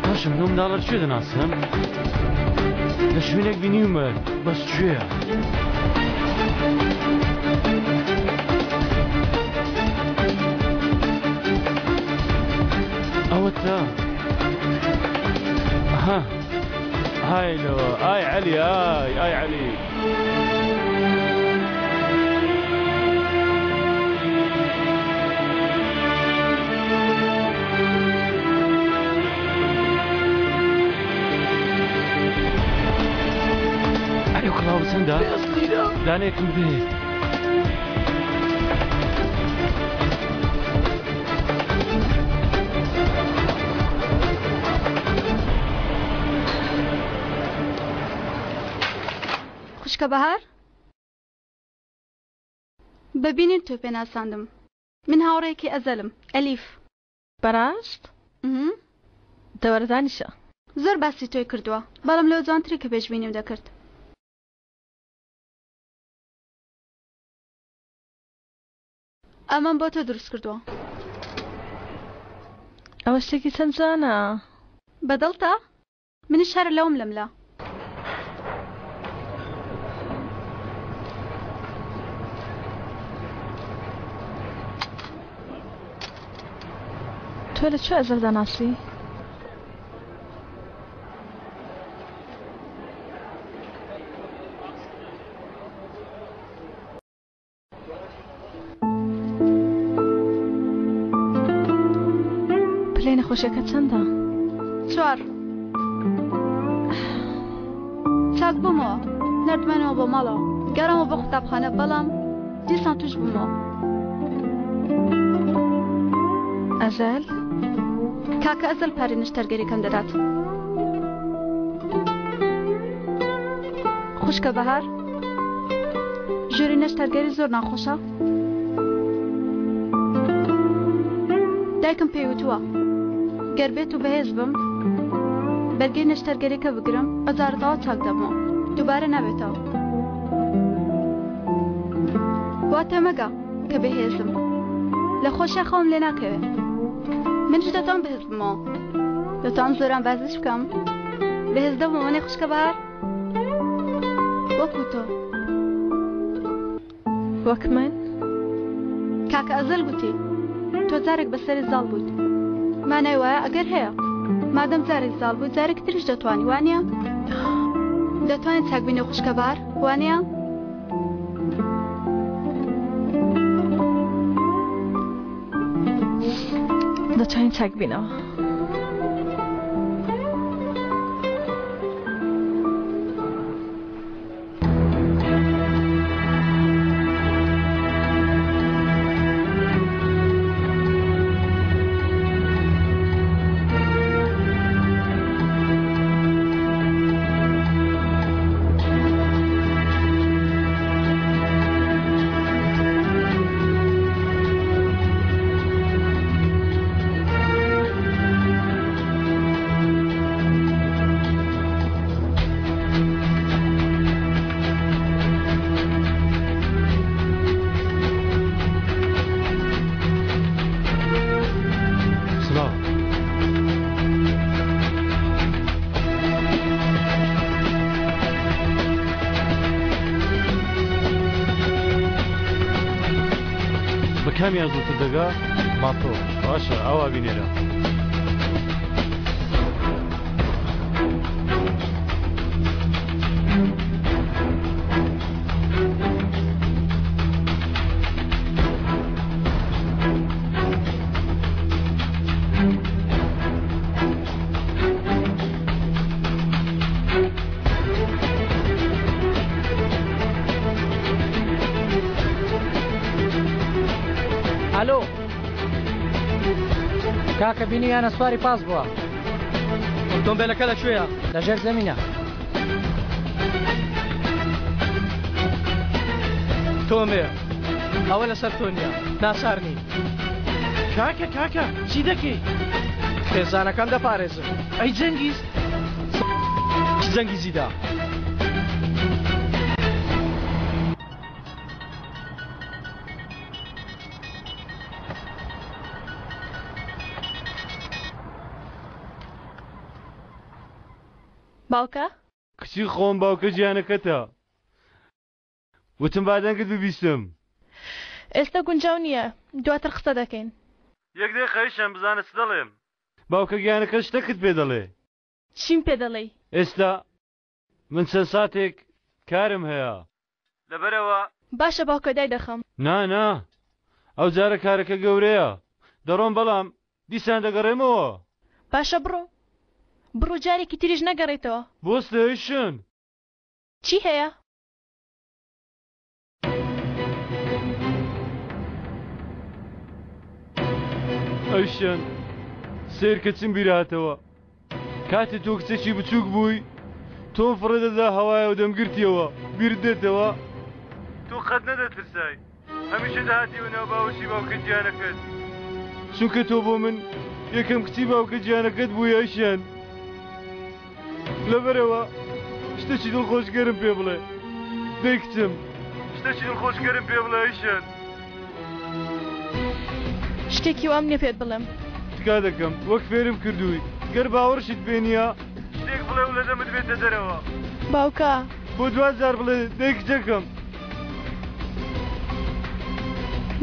باشە من ئەو منداڵە کوێ دەناسم لە شوێنێک بینیومە بەس کوێیە ئەوەتا ها های لەوە ئای عەلی ئای ئای عەلی ئەرێ کڵاو چەندە؟ دانێکم بدێ. خوشکە بەهار بەبینین تۆ پێناساندم من هاوڕێیەکی ئەزەلم ئەلیف. بەڕاست؟ دەوەرە دانیشە. زۆر باسی تۆی کردووە بەڵام لەوە جوانتری کە پێشبینیم دەکرد. ئەمەم بۆ تۆ دروست کردووە. ئەوە شتێکی چەند جوانە. بەدڵتە؟ منیش هەر لەوم لەملا. تۆ لە کوێ ئەزەل دەناسی؟ پلەی نەخۆشیەکە چەندە؟ چوار. چاک بوومەوە نردمانەوە بۆ ماڵەوە گەڕامەوە بۆ قوتابخانە بەڵام دیسان توش بوومەوە. ئەزەل؟ کاکە ئەزەل پارەی نەشتەرگەریەکەم دەدات. خوشکە بەهار ژووری نەشتەرگەری زۆر ناخۆشە دایکم پێی وتووە گەر بێت و بەهێز بم بەرگەی نەشتەرگەریەکە بگرم ئەجارەتەوە چاک دەبمەوە دووبارە نابێتەوە وا تێمەگە کە بەهێزم لە خۆشیا خەوم لێ ناکەوێ منیش دەتوان بەهێز بمەوە دەتوان زۆران بازش بکەم بەهێز دەبمەوە نێ خوشکە بەهار وەکو تۆ وەک من؟ کاکە ئەزەل گوتی تۆ جارێک بەسەری زاڵ بوویت مانای وایە ئەگەر هەیە مادەم جارێک زاڵ بووی جارێک تریش دەتوانی وانە دەتوانین چاک بینە خوشکە بار وانە؟ دەتوانین چاک بینەوە. سڵاو. بە کامیان زووتر دەگا؟ ماتۆ باشە ئاوا بینێرە. ئەلۆ کاکە بینیویانە سواری پاس بووە ئۆتۆمبیلەکە لە کوێیە لە ژێر زەمینە تۆمێ ئەوە لەسەر تۆ نییە ناچار نی کاکە کاکە چی دەکەی خێزانەکەم دەپارێزم ئەی جەنگیز جەنگیزیدا باوکە؟ کچی خۆم باوکە گیانەکەتە وتم با دەنگت ببیستم. ئێستا گونجاو نییە دواتر قسە دەکەین. یەک دەقە ئیشەم بزانە چ دەڵێم. باوکە گیانەکەت شتەکت پێ دەڵێ. چیم پێ دەڵێی؟ ئێستا من چەند ساتێک کارم هەیە لەبەرئەوە. باشە باوکە دایدەخەم. نا نا ئەو جارە کارەکە گەورەیە دەڕۆم بەڵام دیسان دەگەڕێمەوە. باشە بڕۆ بڕۆ جارێکی تریش نەگەڕێیتەوە. بۆ ستەیشن. چی هەیە؟ ئەیشەن سەیرکە چم بیرهاتەوە کاتێ تۆ کچێکی بچووک بووی تۆم فڕێ دەدا هەوایە و دەمگرتیەوە بیرت دێتەوە تۆ قەت نەدەترسای هەمیشە دەهاتیەوە ناو باوەشی باوکە گیانەکەت چونکە تۆ بۆ من یەکەم کچی باوکە گیانەکەت بووی ئەیشەن لەبەرئەوە شتێکی دڵخۆشکەرم پێ بڵێ دەی کچم. شتێکی دڵخۆشکەرم پێ بڵێ ئەیشەن. شتێکی وام نیە پێت بڵێم. تکا دەکەم وەک فێرم کردووی گەر باوەڕشت پێ نییە شتێک بڵێ و لە دەمت بێتە دەرەوە. باوکە. بۆ دوا جار بڵێ دەی کچەکەم.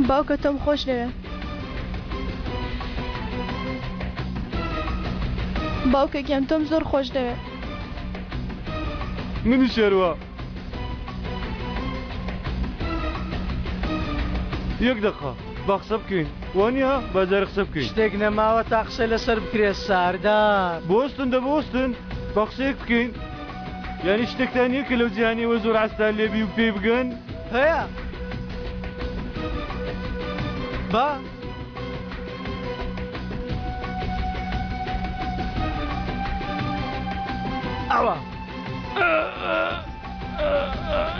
باوکە تۆم خۆش دەوێ. باوکە گیان تۆم زۆر خۆش دەوێ. منیش هەروا. یەک دەقە با قسە بکەین وانییە؟ با جارێ قسە بکەین. شتێک نەماوە تا قسەی لەسەر بکرێ ساردار. بوەستن دە بوەستن با قسەیەک بکەین. یانی شتێکتان نییە کە لەو جیهانیەوە زۆر عەزتان لێ بی و پێی بگەن؟ هەیە با ئەوە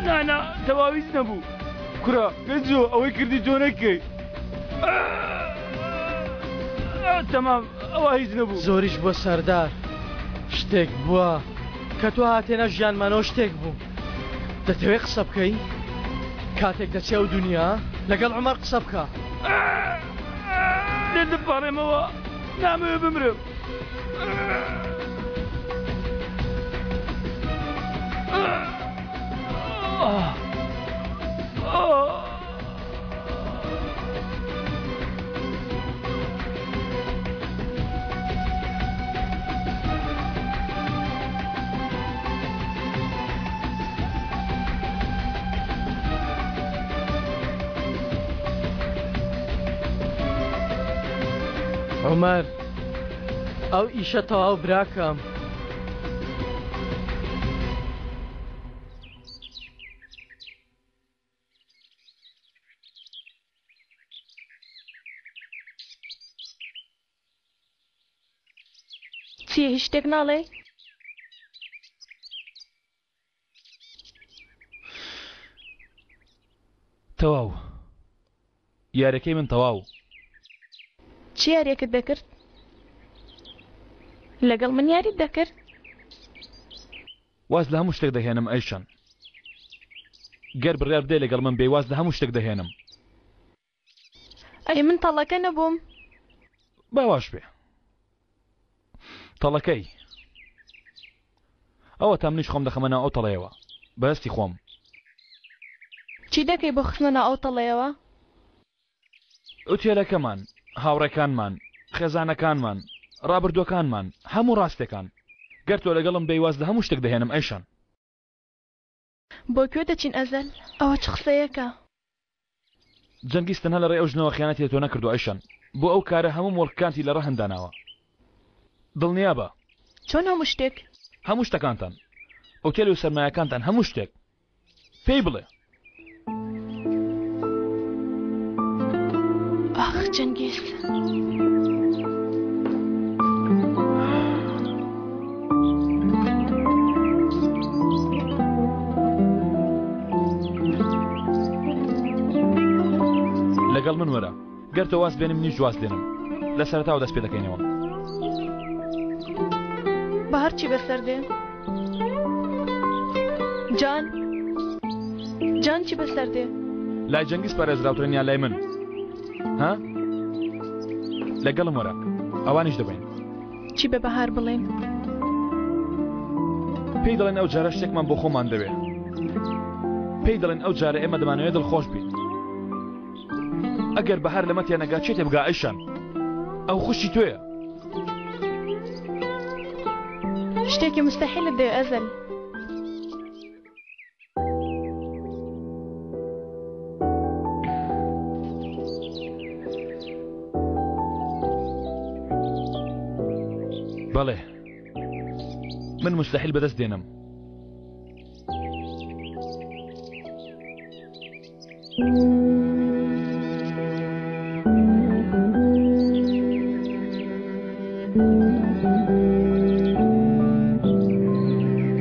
نانا تەواویز نەبوو کورە گەنجۆ ئەوەی کردی تۆ نەکەی تەمام ئەوە هیچ نەبوو زۆریش بووە سەردار شتێک بووە کە تۆ هاتێنە ژیانمانەوە شتێک بوو دەتەوێت قسە بکەی کاتێک دەچێ ئەو دنیا لەگەڵ عمر قسە بکە لێت دەپاڕێمەوە نامەوێ بمرم عومەر ئەو ئیشە تەواو براکەم. چییە هیچ شتێک ناڵێی؟ تەواو یاریەکەی من تەواو. چ یاریەکت دەکرد؟ لەگەڵ من یاریت دەکرد؟ واز لە هەموو شتێک دەهێنم ئەیشان. گەر بڕیار بدەی لەگەڵ من بێی واز لە هەموو شتێک دەهێنم. ئەی من تەڵەکە نەبووم؟ با واش بێ. تەڵەکەی. ئەوەتا منیش خۆم دەخەمە ناو ئەو تەڵەیەوە. بە هەستی خۆم. چی دەکەی بۆ خستنە ناو ئەو تەڵەیەوە؟ ئوتێلەکەمان، هاوڕێکانمان، خێزانەکانمان، ڕابردووەکانمان، هەموو ڕاستێکان. گەر تۆ لەگەڵم بێی واز لە هەموو شتێک دەهێنم ئەیشان. بۆ کوێ دەچین ئەزەل؟ ئەوە چ قسەیەکە؟ جەنگیز تەنها لە ڕێی ئەو ژنەوە خیانەتی لە تۆ نەکردووە ئەیشان. بۆ ئەو کارە هەموو موڵکەکانتی لە ڕەهن داناوە. دڵنیابە. چۆن هەموو شتێک؟ هەموو شتەکانتان. ئوتێل و سەرمایەکانتان هەموو شتێک. پێی بڵێ. ئاخ جەنگیز. لەگەڵ من وەرە گەر تۆ واز بێنی منیش واز دێنم لە سەرەتاوە دەست پێ دەکەینەوە. بە هەرچی بەسەر دێ. جان جان چی بەسەر دێ؟ لای جەنگیز پارێزراوترن یان لای من؟ ها؟ لەگەڵم وەرە ئەوانیش دەبین. چی بە بەهار بڵێین؟ پێی دەڵێن ئەو جارە شتێکمان بۆ خۆمان دەوێ. پێی دەڵێن ئەو جارە ئێمە دەمانەوێت دڵخۆش بین. ئەگەر بەهار لەمە تێنەگا چێ تێبگا ئەیشان؟ ئەو خوشکی تۆیە. شتێکی مستەحیلت دەوێ ئەزەل. بەڵێ من مستحیل بەدەست دێنم.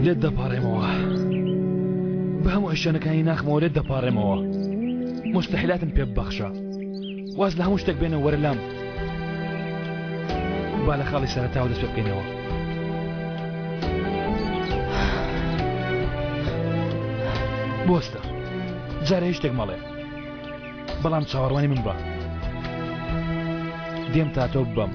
لێت دەپاڕێمەوە بە هەموو ئەشیانەکانی ناخمەوە لێت دەپاڕێمەوە مستحیلاتم پێ ببەخشە واز لە هەموو شتێک بێنە وەرە لام با لە خاڵی سەرەتاوە دەست پێ بکەینەوە بۆستە جارێ هیچ شتێک مەڵێ بەڵام چاوەڕوانی من بە دێم تا تۆ ببەم.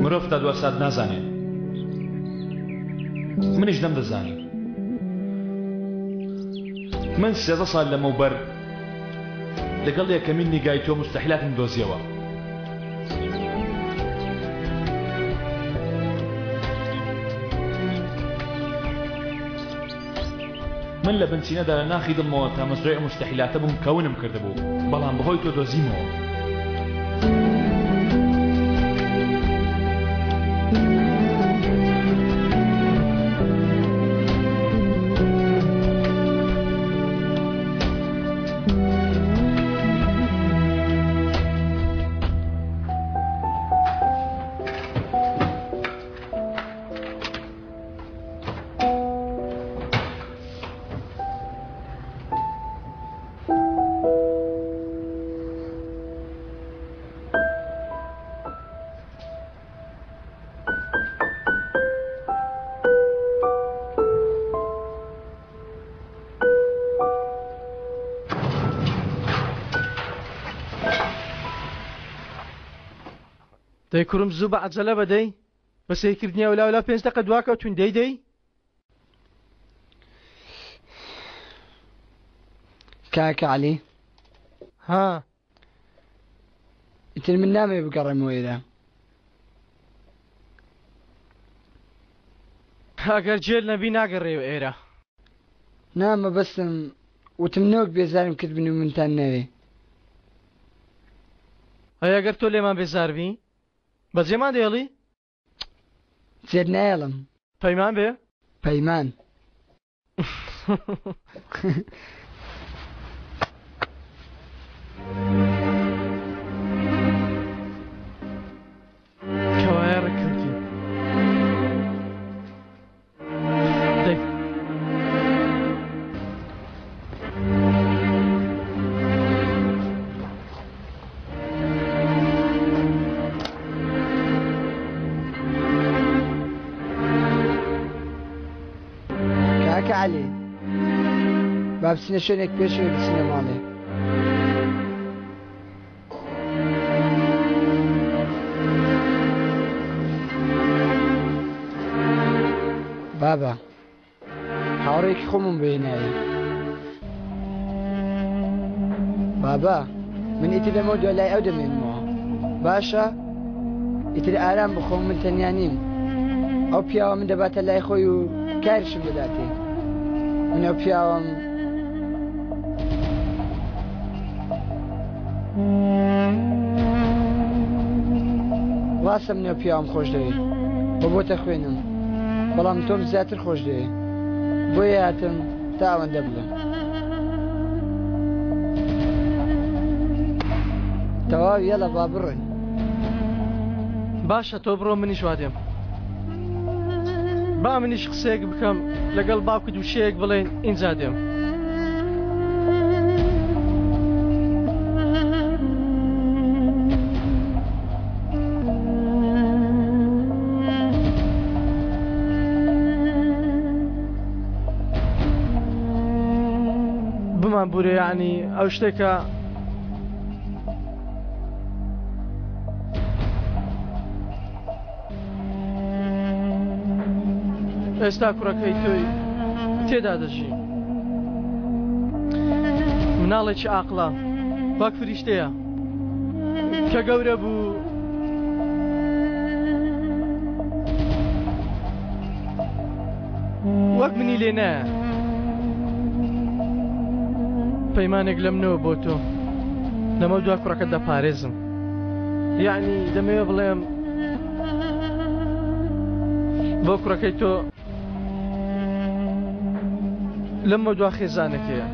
مرۆڤ تا دوا سات نازانێ منیش نەمدەزانی من سێزە سال لەمەوبەر لەگەڵ یەکەمین نیگای تۆ مستحیلاتم دۆزیەوە من لە بنچینەدا لە ناخی دڵمەوە تامەزرۆی ئەم موستەحیلاتە بووم کە ونم کردبوو، بەڵام بەهۆی تۆ دۆزیمەوە. دەی کوڕم زوو بە عەجەلە بە دەی بە سەیرکردنی ئەولاولا پێنج دەقە دواکەوتوین دەی دەی. کاکە عەلی. ها. ئیتر من نامەوێ بگەڕێمەوە ئێرە. ئەگەر جێل نەبی ناگەڕێیەوە ئێرە. نا مەبەستم وتم نەوەک بێزارم کردبن و منتان نەوێ. ئەی ئەگەر تۆ لێمان بێزار بی بەجێمان دێڵی؟ جێت نایەڵم. پەیمان بێ؟ پەیمان. کەوایە ڕێککەوتین. دەی. کاکە عەلی با بچینە شوێنێک پێشەوەی بچینە ماڵێ. بابە هاوڕێکی خۆمم بۆ هێناوی. بابە من ئیتر لەمەو دوا لای ئەو دەمێنمەوە باشە ئیتر ئارام بخۆم من تەنیا نیم ئەو پیاوە من دەباتە لای خۆی و کاریشم دەداتێ من ئەو پیاوەم ڕاستە من ئەو پیاوەم خۆش دەوێ و بۆتە خوێنم بەڵام تۆم زیاتر خۆش دەوێ بۆیە هاتم تا ئەوەندە بڵێم تەواو یەڵە با بڕۆین. باشە تۆ بڕۆ منیش وا دێم. با منیش قسەیەک بکەم لەگەڵ باوکت وشەیەک بڵێین ئینجا دێم. بمان بورێ یعنی ئەو شتێکە ئێستا کوڕەکەی تۆی تێدا دەژی مناڵێکی ئاقڵە وەک فریشتەیە کە گەورە بوو وەک منی لێ نایە پەیمانێک لە منەوە بۆ تۆ لەمە دوا کوڕەکە دەپارێزم یعنی دەمەوێ بڵێم بۆ کوڕەکەی تۆ لەمە دوا خێزانێکەیە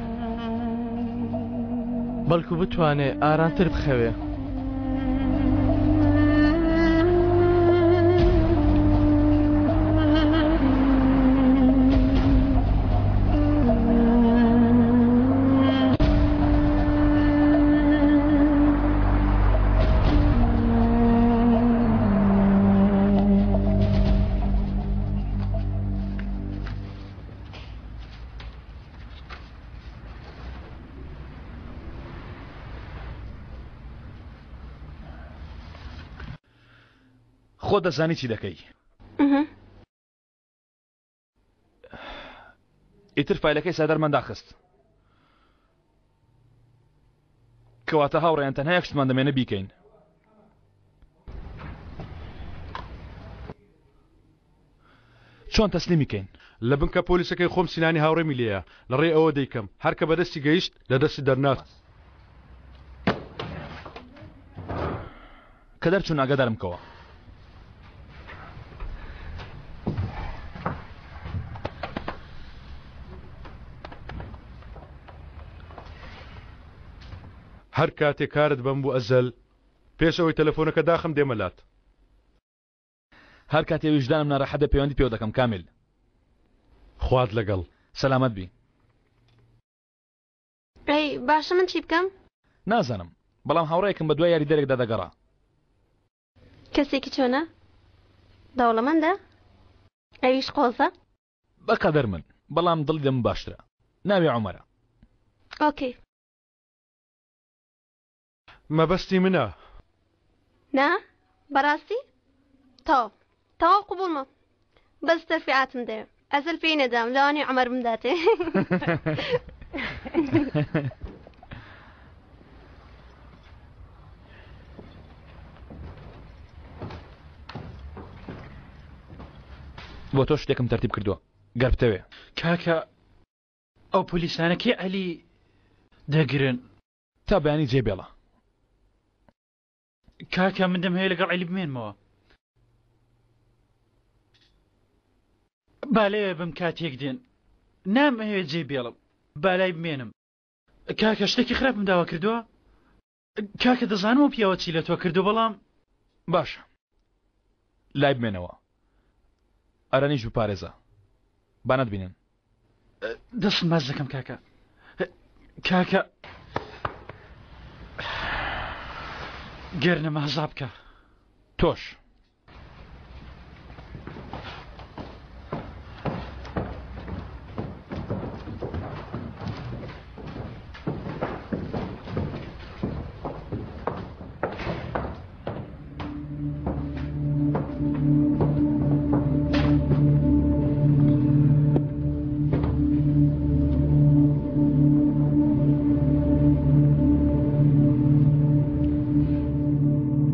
بەڵکو بتوانێ ئارامتر بخەوێ. خۆت دەزانی چی دەکەی. ئیتر فایلەکەی سادەرمان داخست. کەواتە هاوڕێیان تەنها یەک شتمان دەمێنە بیکەین. چۆن تەسلیمی کەین؟ لە بنکە پۆلیسەکەی خۆم سینانی هاوڕێمی لێیە، لە ڕێی ئەوە دەیکەم، هەر کە بە دەستی گەیشت، لە دەستی دەرناچم. کە دەرچوون ئاگادارم کەوە. هەر کاتێ کارت بەم بوو ئەزەل، پێش ئەوەی تەلەفۆنەکە داخەم دێمە لات. هەر کاتێ ویژدانم ناڕەحەت بێ پەیوەندیت پێوە دەکەم کامیل. خوات لەگەڵ. سەلامەت بی. ئەی باشە من چی بکەم؟ نازانم بەڵام هاوڕێیەکم بە دوای یاریدەرێکدا دەگەڕا. کەسێکی چۆنە؟ دەوڵەمەندە؟ ئەویش قۆزە؟ بەقەدەر من بەڵام دڵی لە من باشترە ناوی عومەرە. ئۆکەی. مەبەستی منە. نا؟ بەڕاستی تەواو تەواو قبوڵمە بەس تەرفیعاتم دەوێ ئەزەل پێی نەدام لەوانی عمر بمداتێ. بۆ تۆ شتێکم تەرتیب کردووە گەر بتەوێ. کاکە ئەو پۆلیسانە کێ عەلی دەگرن؟ تا بەیانی جێ بێڵە. کاکە من دەمهەوێ لەگەڵ عەلی بمێنمەوە. با لەوێ بم کاتێک دێن. نامەوێ جێ بێڵم. با لای بمێنم. کاکە شتێکی خراپم داوا کردووە؟ کاکە دەزانم ئەو پیاوە چی لە تۆ کردو بەڵام. باشە لای بمێنەوە ئەرەنیش بپارێزە با نەتبینن. دەستت ماچ دەکەم کاکە کاکە گەر نەمازا بکە. تۆش.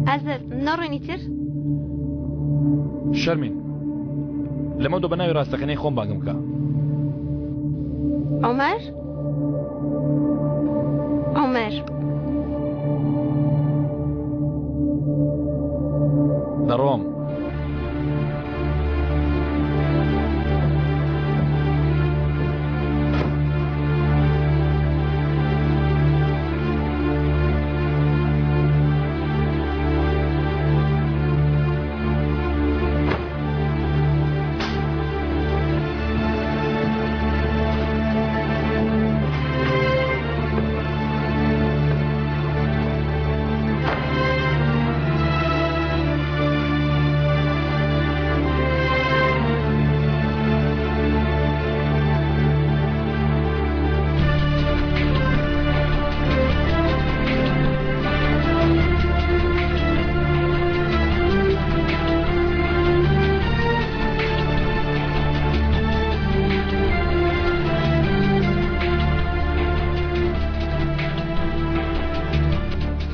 ئازەر نەڕۆینی تر؟ شەرمین لەمە دۆ بە ناوی ڕاستەقینەی خۆم بانگم بکە. عومەر؟ عومەر. دەڕۆم.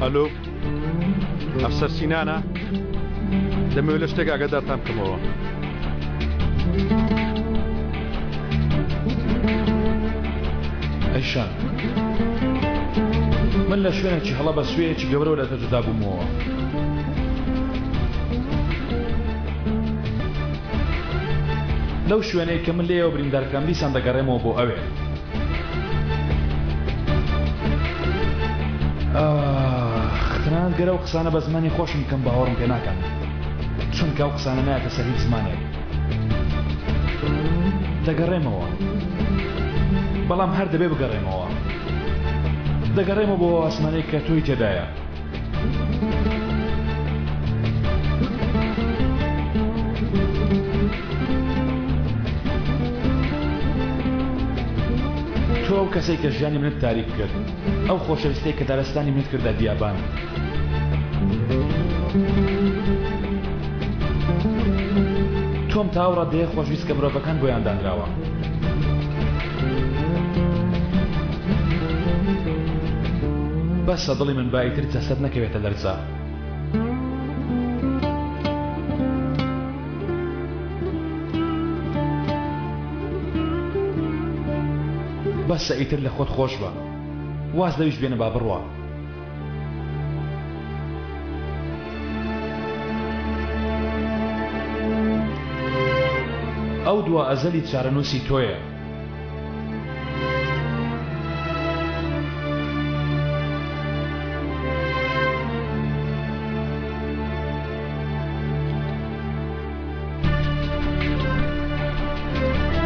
ئەلۆ ئەفسەر سینانە دەمەوێت لە شتێک ئاگادارتان بکەمەوە. ئەیشان من لە شوێنێکی هەڵە بە سوێیەکی گەورەوە لە تۆ جودا بوومەوە. لەو شوێنەی کە من لێیەوە بریندارکرام دیسان دەگەڕێمەوە بۆ ئەوێ. ئاخ تەنانەت گەر ئەو قسانە بە زمانی خۆشم بکەم باوەڕم پێ ناکەن چونکە ئەو قسانە نایەتە سەر هیچ زمانێک. دەگەڕێمەوە بەڵام هەر دەبێ بگەڕێمەوە دەگەڕێمەوە بۆ ئاسمانێک کە تۆی تێدایە. تۆ ئەو کەسەی کە ژیانی منت تاریک کرد ئەو خۆشەویستەی کە دارستانی منت کردە بیابان. تۆم تا ئەو ڕادەیە خۆشویست کە مرۆڤەکان بۆیان دانراوە. بەسە دڵی من با ئیتر جەستەت نەکەوێتە لەرزە. بەسە ئیتر لە خۆت خۆش بە. واز لەویش بێنە با بڕوا. ئەو دوا ئەزەلی چارەنووسی تۆیە.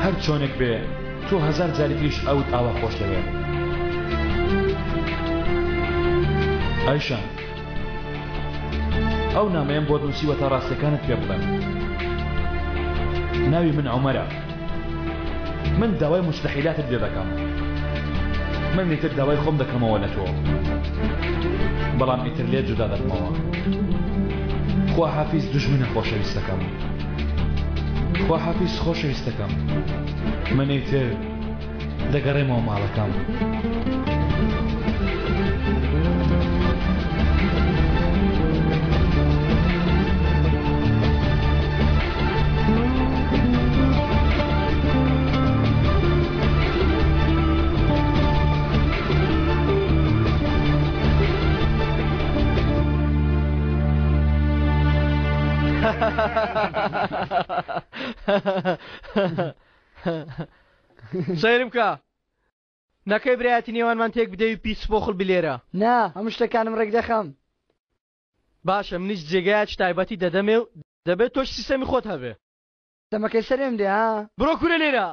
هەر چۆنێک بێ تۆ هەزار جاری تریش ئەوت ئاوا خۆش دەوێ. ئایشان ئەو نامەیەم بۆت نووسیوە تا ڕاستیەکانت پێ بڵێم. ناوی من عومەرە. من داوای موستەحیلاتت لێ دەکەم. من ئیتر داوای خۆم دەکەمەوە لە تۆ. بەڵام ئیتر لێت جودا دەبمەوە. خواحافیز دوژمنە خۆشەویستەکەم. خواحافیز خۆشەویستەکەم. من ئیتر دەگەڕێمەوە ماڵەکەم. سەیرم کە نەکەی برایەتی نێوانمان تێک بدەی و پیس پۆخڵ بلێرە. نا هەموو شتەکانم ڕێک دەخەم. باشە منیش جێگایەکی تایبەتی دەدەمێ و دەبێت تۆش سیستەمی خۆت هەبێ. دەمەکەی سەرێم دێ ها. بڕۆ کورە لێرە.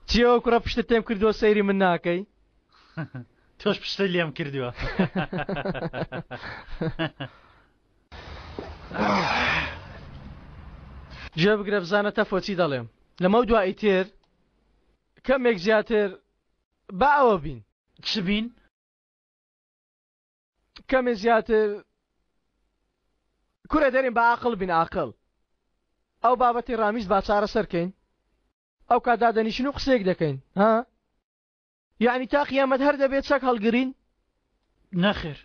چییە ئەو کوڕە پشتت تێم کردووە سەیری من ناکەی؟ تۆش پشتت لێم کردووە. گوێ بگرە بزانە تەفۆ چی دەڵێم لەمەو دوا ئیتر کەمێک زیاتر با ئەوە بین. چ بین؟ کەمێ زیاتر کورە دەرین بە ئاقڵ بین ئاقڵ ئەو بابەتی ڕامیز با چارەسەر کەین ئەو کات دادەنیشن و قسەیەک دەکەین ها یعنی تا قیامەت هەر دەبێت چەک هەڵگرین؟ نەخێر.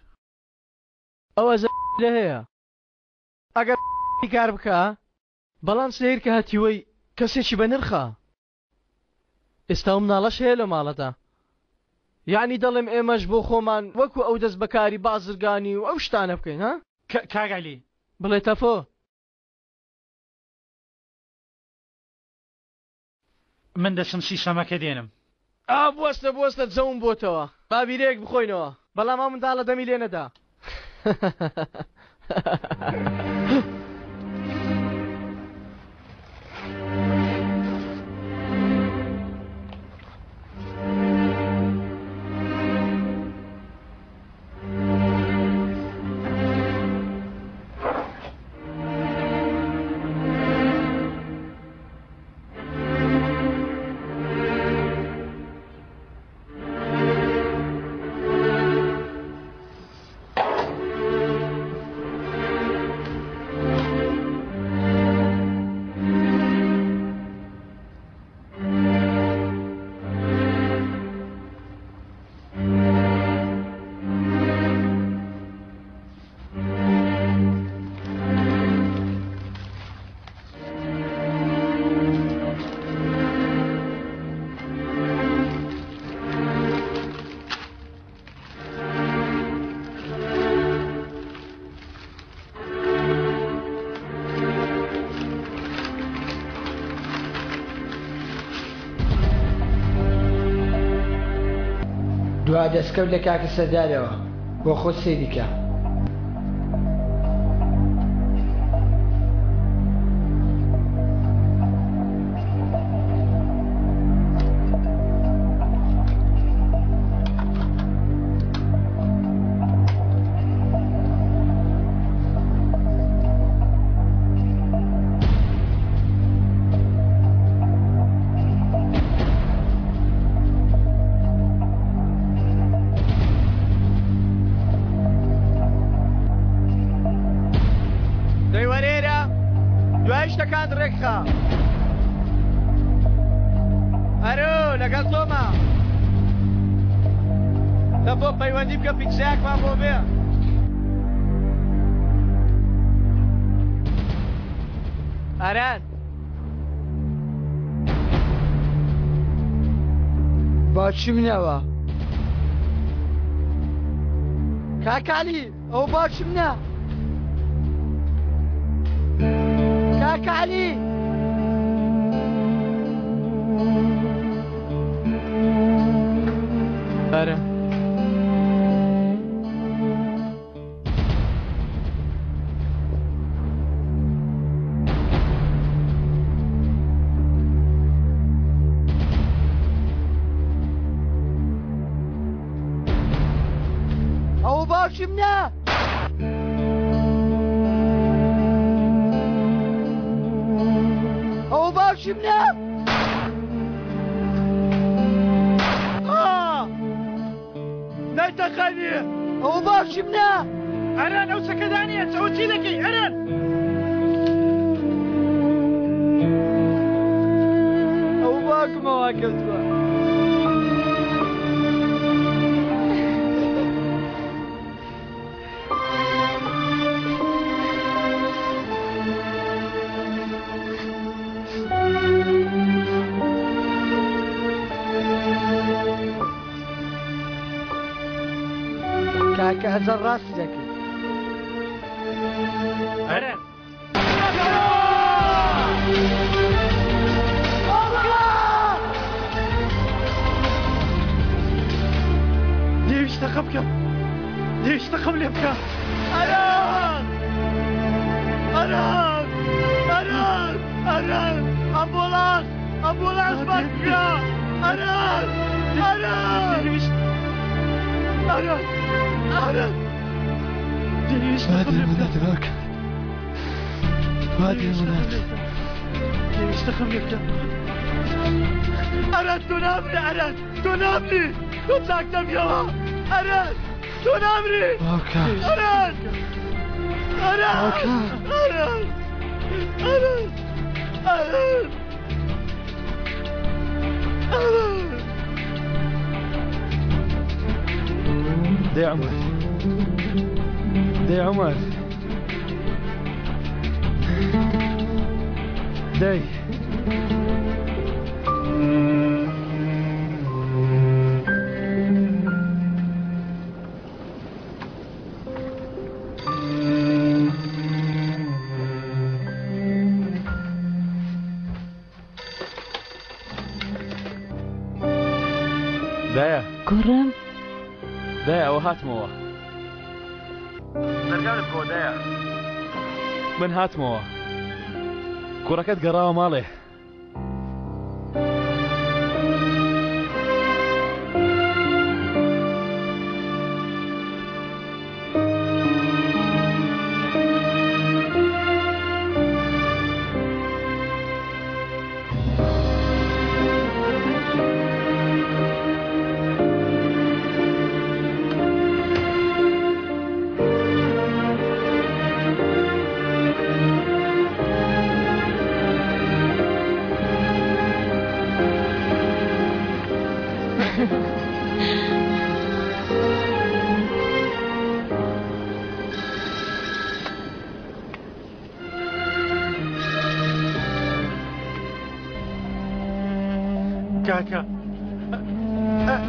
ئەو ئەزە لە هەیە ئەگەر کار بکا بەڵام سەیر کە هەتیوەی کەسێکی بە نرخە ئێستا و مناڵەش هەیە لە ماڵەدا یعنی دەڵێم ئێمەش بۆ خۆمان وەکو ئەو دەست بەکاری بازرگانی و ئەو شتانە بکەین ها کاک عەلی. بڵێ تەفۆ. من دەچم سیسەمەکە دێنم. ئا بوەستە بوەستە جەوم بۆتەوە با بیرەیەک بخۆینەوە بەڵام ئەو منداڵە دەمی لێ نەدا. دوا دەستکەوت لە کاکە سەردارەوە بۆ خۆت سەیری کە. دەی وەرێرە دوای شتەکان ڕێکخە ئەرۆ لەگەڵ تۆمە دە بۆ پەیوەندی بکە پیتزایەکمان بۆ بێ ئاران باوکی منەوە کاک عەلی ئەوە باوکی منە کاک عەلی ئاران ئەوە باوکی منە. باوکی منە. نایتەقێنی. ئەوە باوکی منە. ئەرەن ئەو چەکەدانیە چەوە چی دەکەی ئەرەن؟ ئەو باوکمەوە کەوتووە. کاکە ئەزەر ڕاستی دەکرد. ئەرەن. دەیویست تەقە بکەم دەیویست تەقەم لێ بکە ئەران ئەران ئەران ئەران ئەمبۆڵانس ئەمبۆڵانس بانگ بکە ئەران ئەران دەیویست ئەران ئەران دەیویست تەقەم لێ بکە دەیویست تەقەم لێ بکە ئەران تۆ نامری ئەران تۆ نامری تۆ چاک دەبیەوە ئەران تۆ نامری ئەران ئەران ئەران ئەران ئەران ئەران دەی عومەر دەی عومەر دەی دایە کوڕم دایە ئەوە هاتمەوە دەرگا بکەوە دایە من هاتمەوە کوڕەکەت گەڕاوە ماڵێ کاکە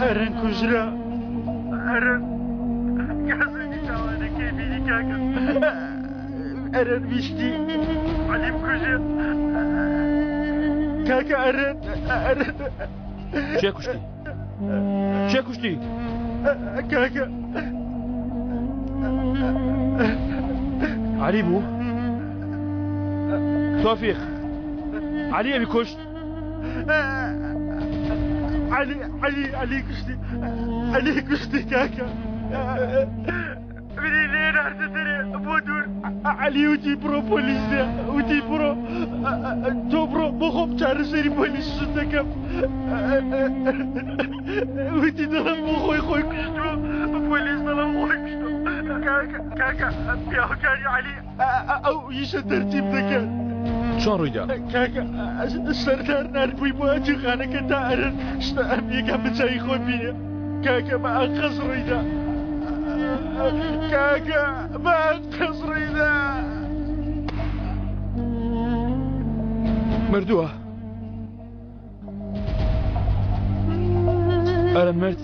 ئەرەن کوژرا ئەرەن کەسێکی تاوانەکەی بینی کاکە ئەرەن ویستی عەلی بکوژێ کاکە ئەرەن ئەرەن کێ کوشتی کێ کوشتی کاکە عەلی بوو تۆفیق عەلی ئەوی کوشت عەلی عەلی عەلی کوشتی عەلی کوشتی کاکە منی لێ ناردە دەرێ بۆ دوور عەلی وتی بڕۆ پۆلیس دێ وتی بڕۆ تۆ بڕۆ بۆ خۆم چارەسەری پۆلیس دەکەم وتی دەڵم بۆ خۆی خۆی کوشتووە پۆلیس دەڵم خۆی کوشتووە کاکە کاکە پیاوەکانی عەلی ئەو ئیشە تەرتیب دەکەن. چۆن ڕوویدا؟ کاکە سەردار ناردبووی بۆ ئەجیرخانەکە تا ئەرن شتە ئەمنیەکان بە چاوی خۆی بینێ. کاکە بە ئەنقەست ڕوویدا. کاکە بە ئەنقەست ڕوویدا. مردووە؟ ئەرن مرد؟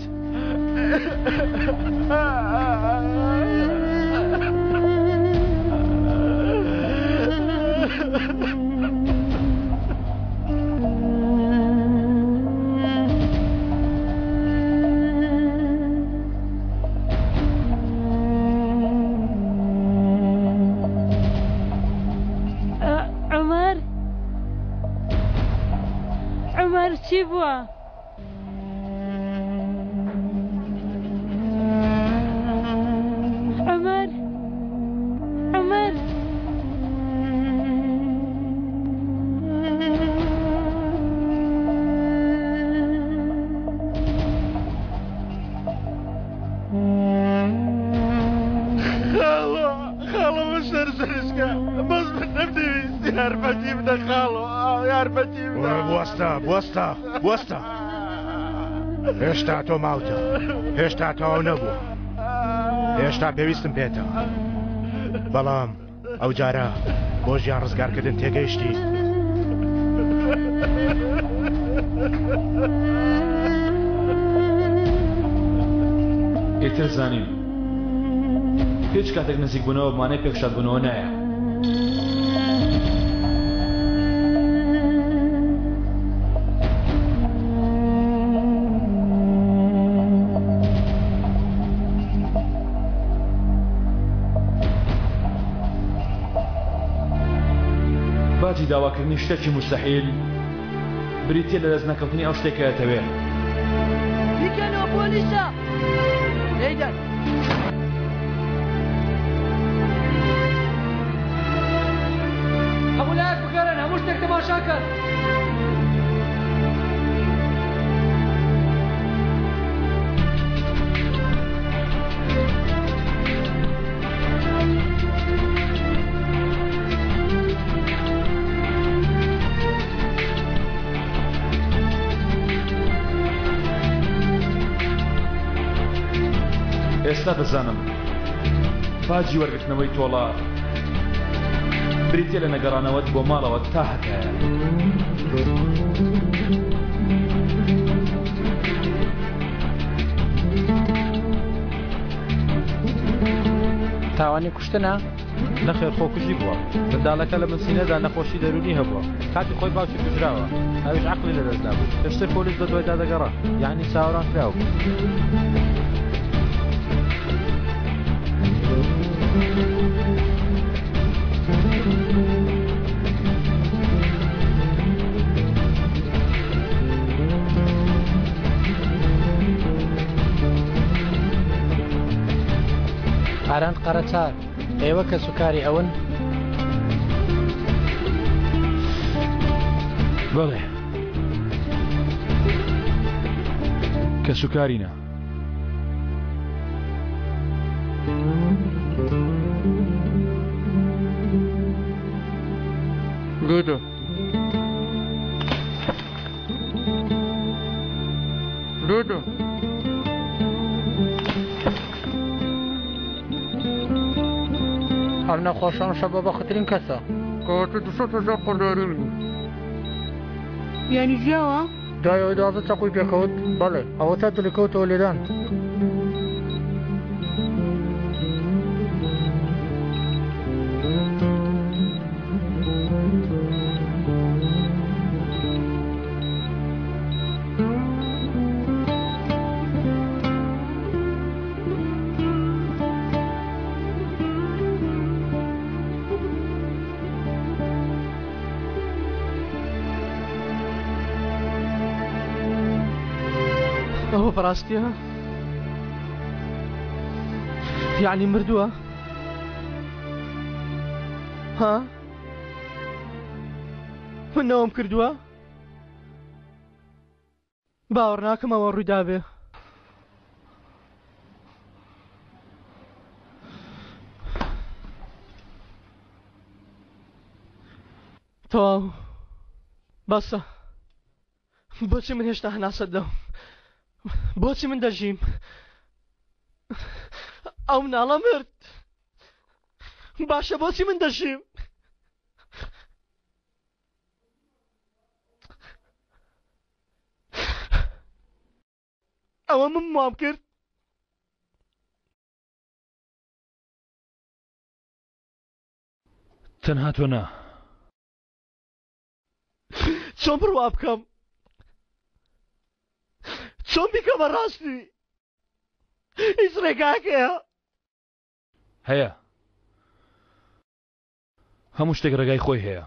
عومەر عومەر چی بووە؟ عومەر عومەر. سەرشکە بەس من نەمدەویست یارمەتی بدە خاڵۆ یارمەتی بدە. بوەستە بوەستە بوەستە هێشتا تۆ ماوتە هێشتا تەواو نەبووە هێشتا پێویستم پێتە بەڵام ئەو جارە بۆ ژیان ڕزگارکردن تێگەیشتی. ئیتر زانیم هیچ کاتێک نزیکبوونەوە مانای پێکشادبوونەوە نایە. باجی داواکردنی شتێکی موستەحیل بریتیە لە دەست نەکەوتنی ئەو شتێک کە ئەتەوێ. بیکەنەوە پۆلیسە لێیدەن. هەموو لایەک بگەرن هەموو شتێک تەماشا کەن. ئێستا دەزانم باجی وەرگرتنەوەی تۆڵە بریتیە لە نەگەڕانەوەت بۆ ماڵەوە تا هەتایە. تاوانی کوشتنە؟ نەخێر خۆکوژی بووە. منداڵەکە لە بنچینەدا نەخۆشی دەروونی هەبووە. کاتی خۆی باوکی کوژراوە. ئەویش عەقڵی لەدەست دابوو. پێشتر پۆلیس بەدوایدا دەگەڕا. یەعنی چاوەڕوانکراو بوو. ئاران قەرەچار، ئێوە کەسوکاری ئەون؟ بەڵێ کەسوکارینە. لێدە. لێدە. ئەم نەخۆشانشە بە بەختترین کەسە. کەواتە 200 هەزار قەلاری بوو. یانی ژیاوە؟ دوای ئەوەی 12 چەقۆی پێکەوت؟ بەڵێ، ئەوەتا دڵی کەوتەوە لێدان. ئەوە بەڕاستیە؟ یعنی مردووە؟ ها؟ من نەوەم کردووە؟ باوەڕ ناکەم ئەوە ڕوویدابێ. تەواو بەسە بۆچی من هێشتا هەناسە دەم بۆچی من دەژیم ئەو مناڵە مرد باشە بۆچی من دەژیم ئەوە من وام کرد تەنها تۆ نا. چۆن بڕوا بکەم چۆن بیکەمە ڕاستی هیچ ڕێگاکەیە هەیە هەموو شتێک ڕێگای خۆی هەیە.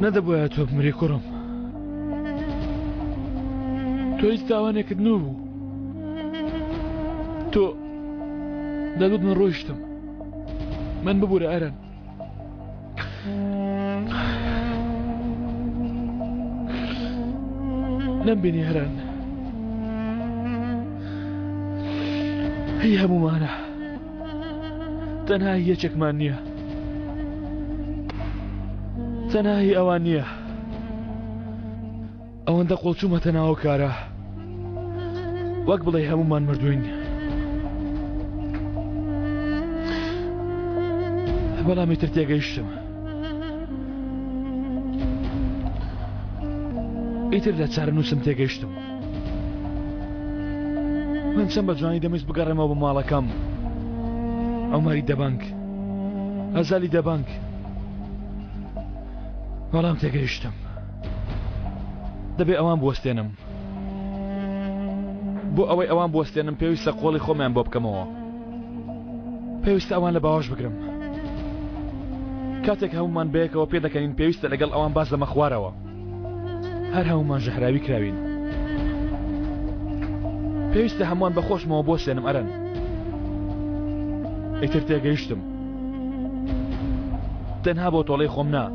نەدەبوایە تۆ بمری کوڕم. تۆ هیچ تاوانێکت نەبوو. تۆ دەگوت من ڕۆیشتم. من ببورە ئەرەن. نەمبینی هەران. هی هەموومانە. تەنها یەکێکمان نییە. تەنها هی ئەوان نییە. ئەوەندە قوڵ چوومەتە ناو کارە وەک بڵێ هەموومان مردوین. بەڵام ئیتر تێگەیشتم. ئیتر لە چارەنووسم تێگەیشتم. من چەند بە جوانی دەمویست بگەڕێمەوە بۆ ماڵەکەم. عومەری دەبەنگ، ئەزالی دەبەنگ. بەڵام تێگەیشتم. دەبێ ئەوان بوەستێنم. بۆ ئەوەی ئەوان بوەستێنم پێویستە قۆڵی خۆمیان بۆ بکەمەوە. پێویستە ئەوان لە باوەش بگرم. کاتێک هەموومان بەیەکەوە پێدەکەنین پێویستە لەگەڵ ئەوان باز دەمە خوارەوە. هەر هەموومان ژەهراوی کراوین. پێویستە هەمووان بە خۆشمەوە بوەستێنم ئەرەن. ئیتر تێگەیشتم. تەنها بۆ تۆڵەی خۆم نا.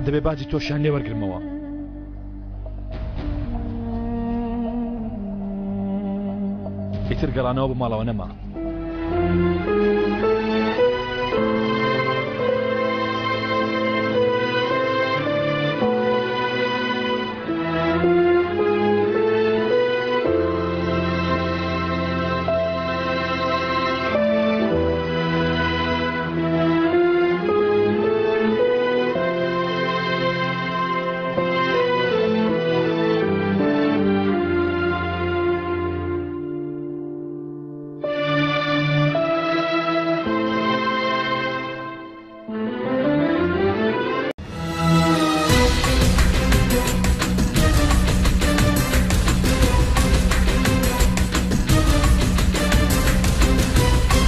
دەبێ باجی تۆشیان لێ وەرگرمەوە. ئیتر گەڕانەوە بۆ ماڵەوە نەما.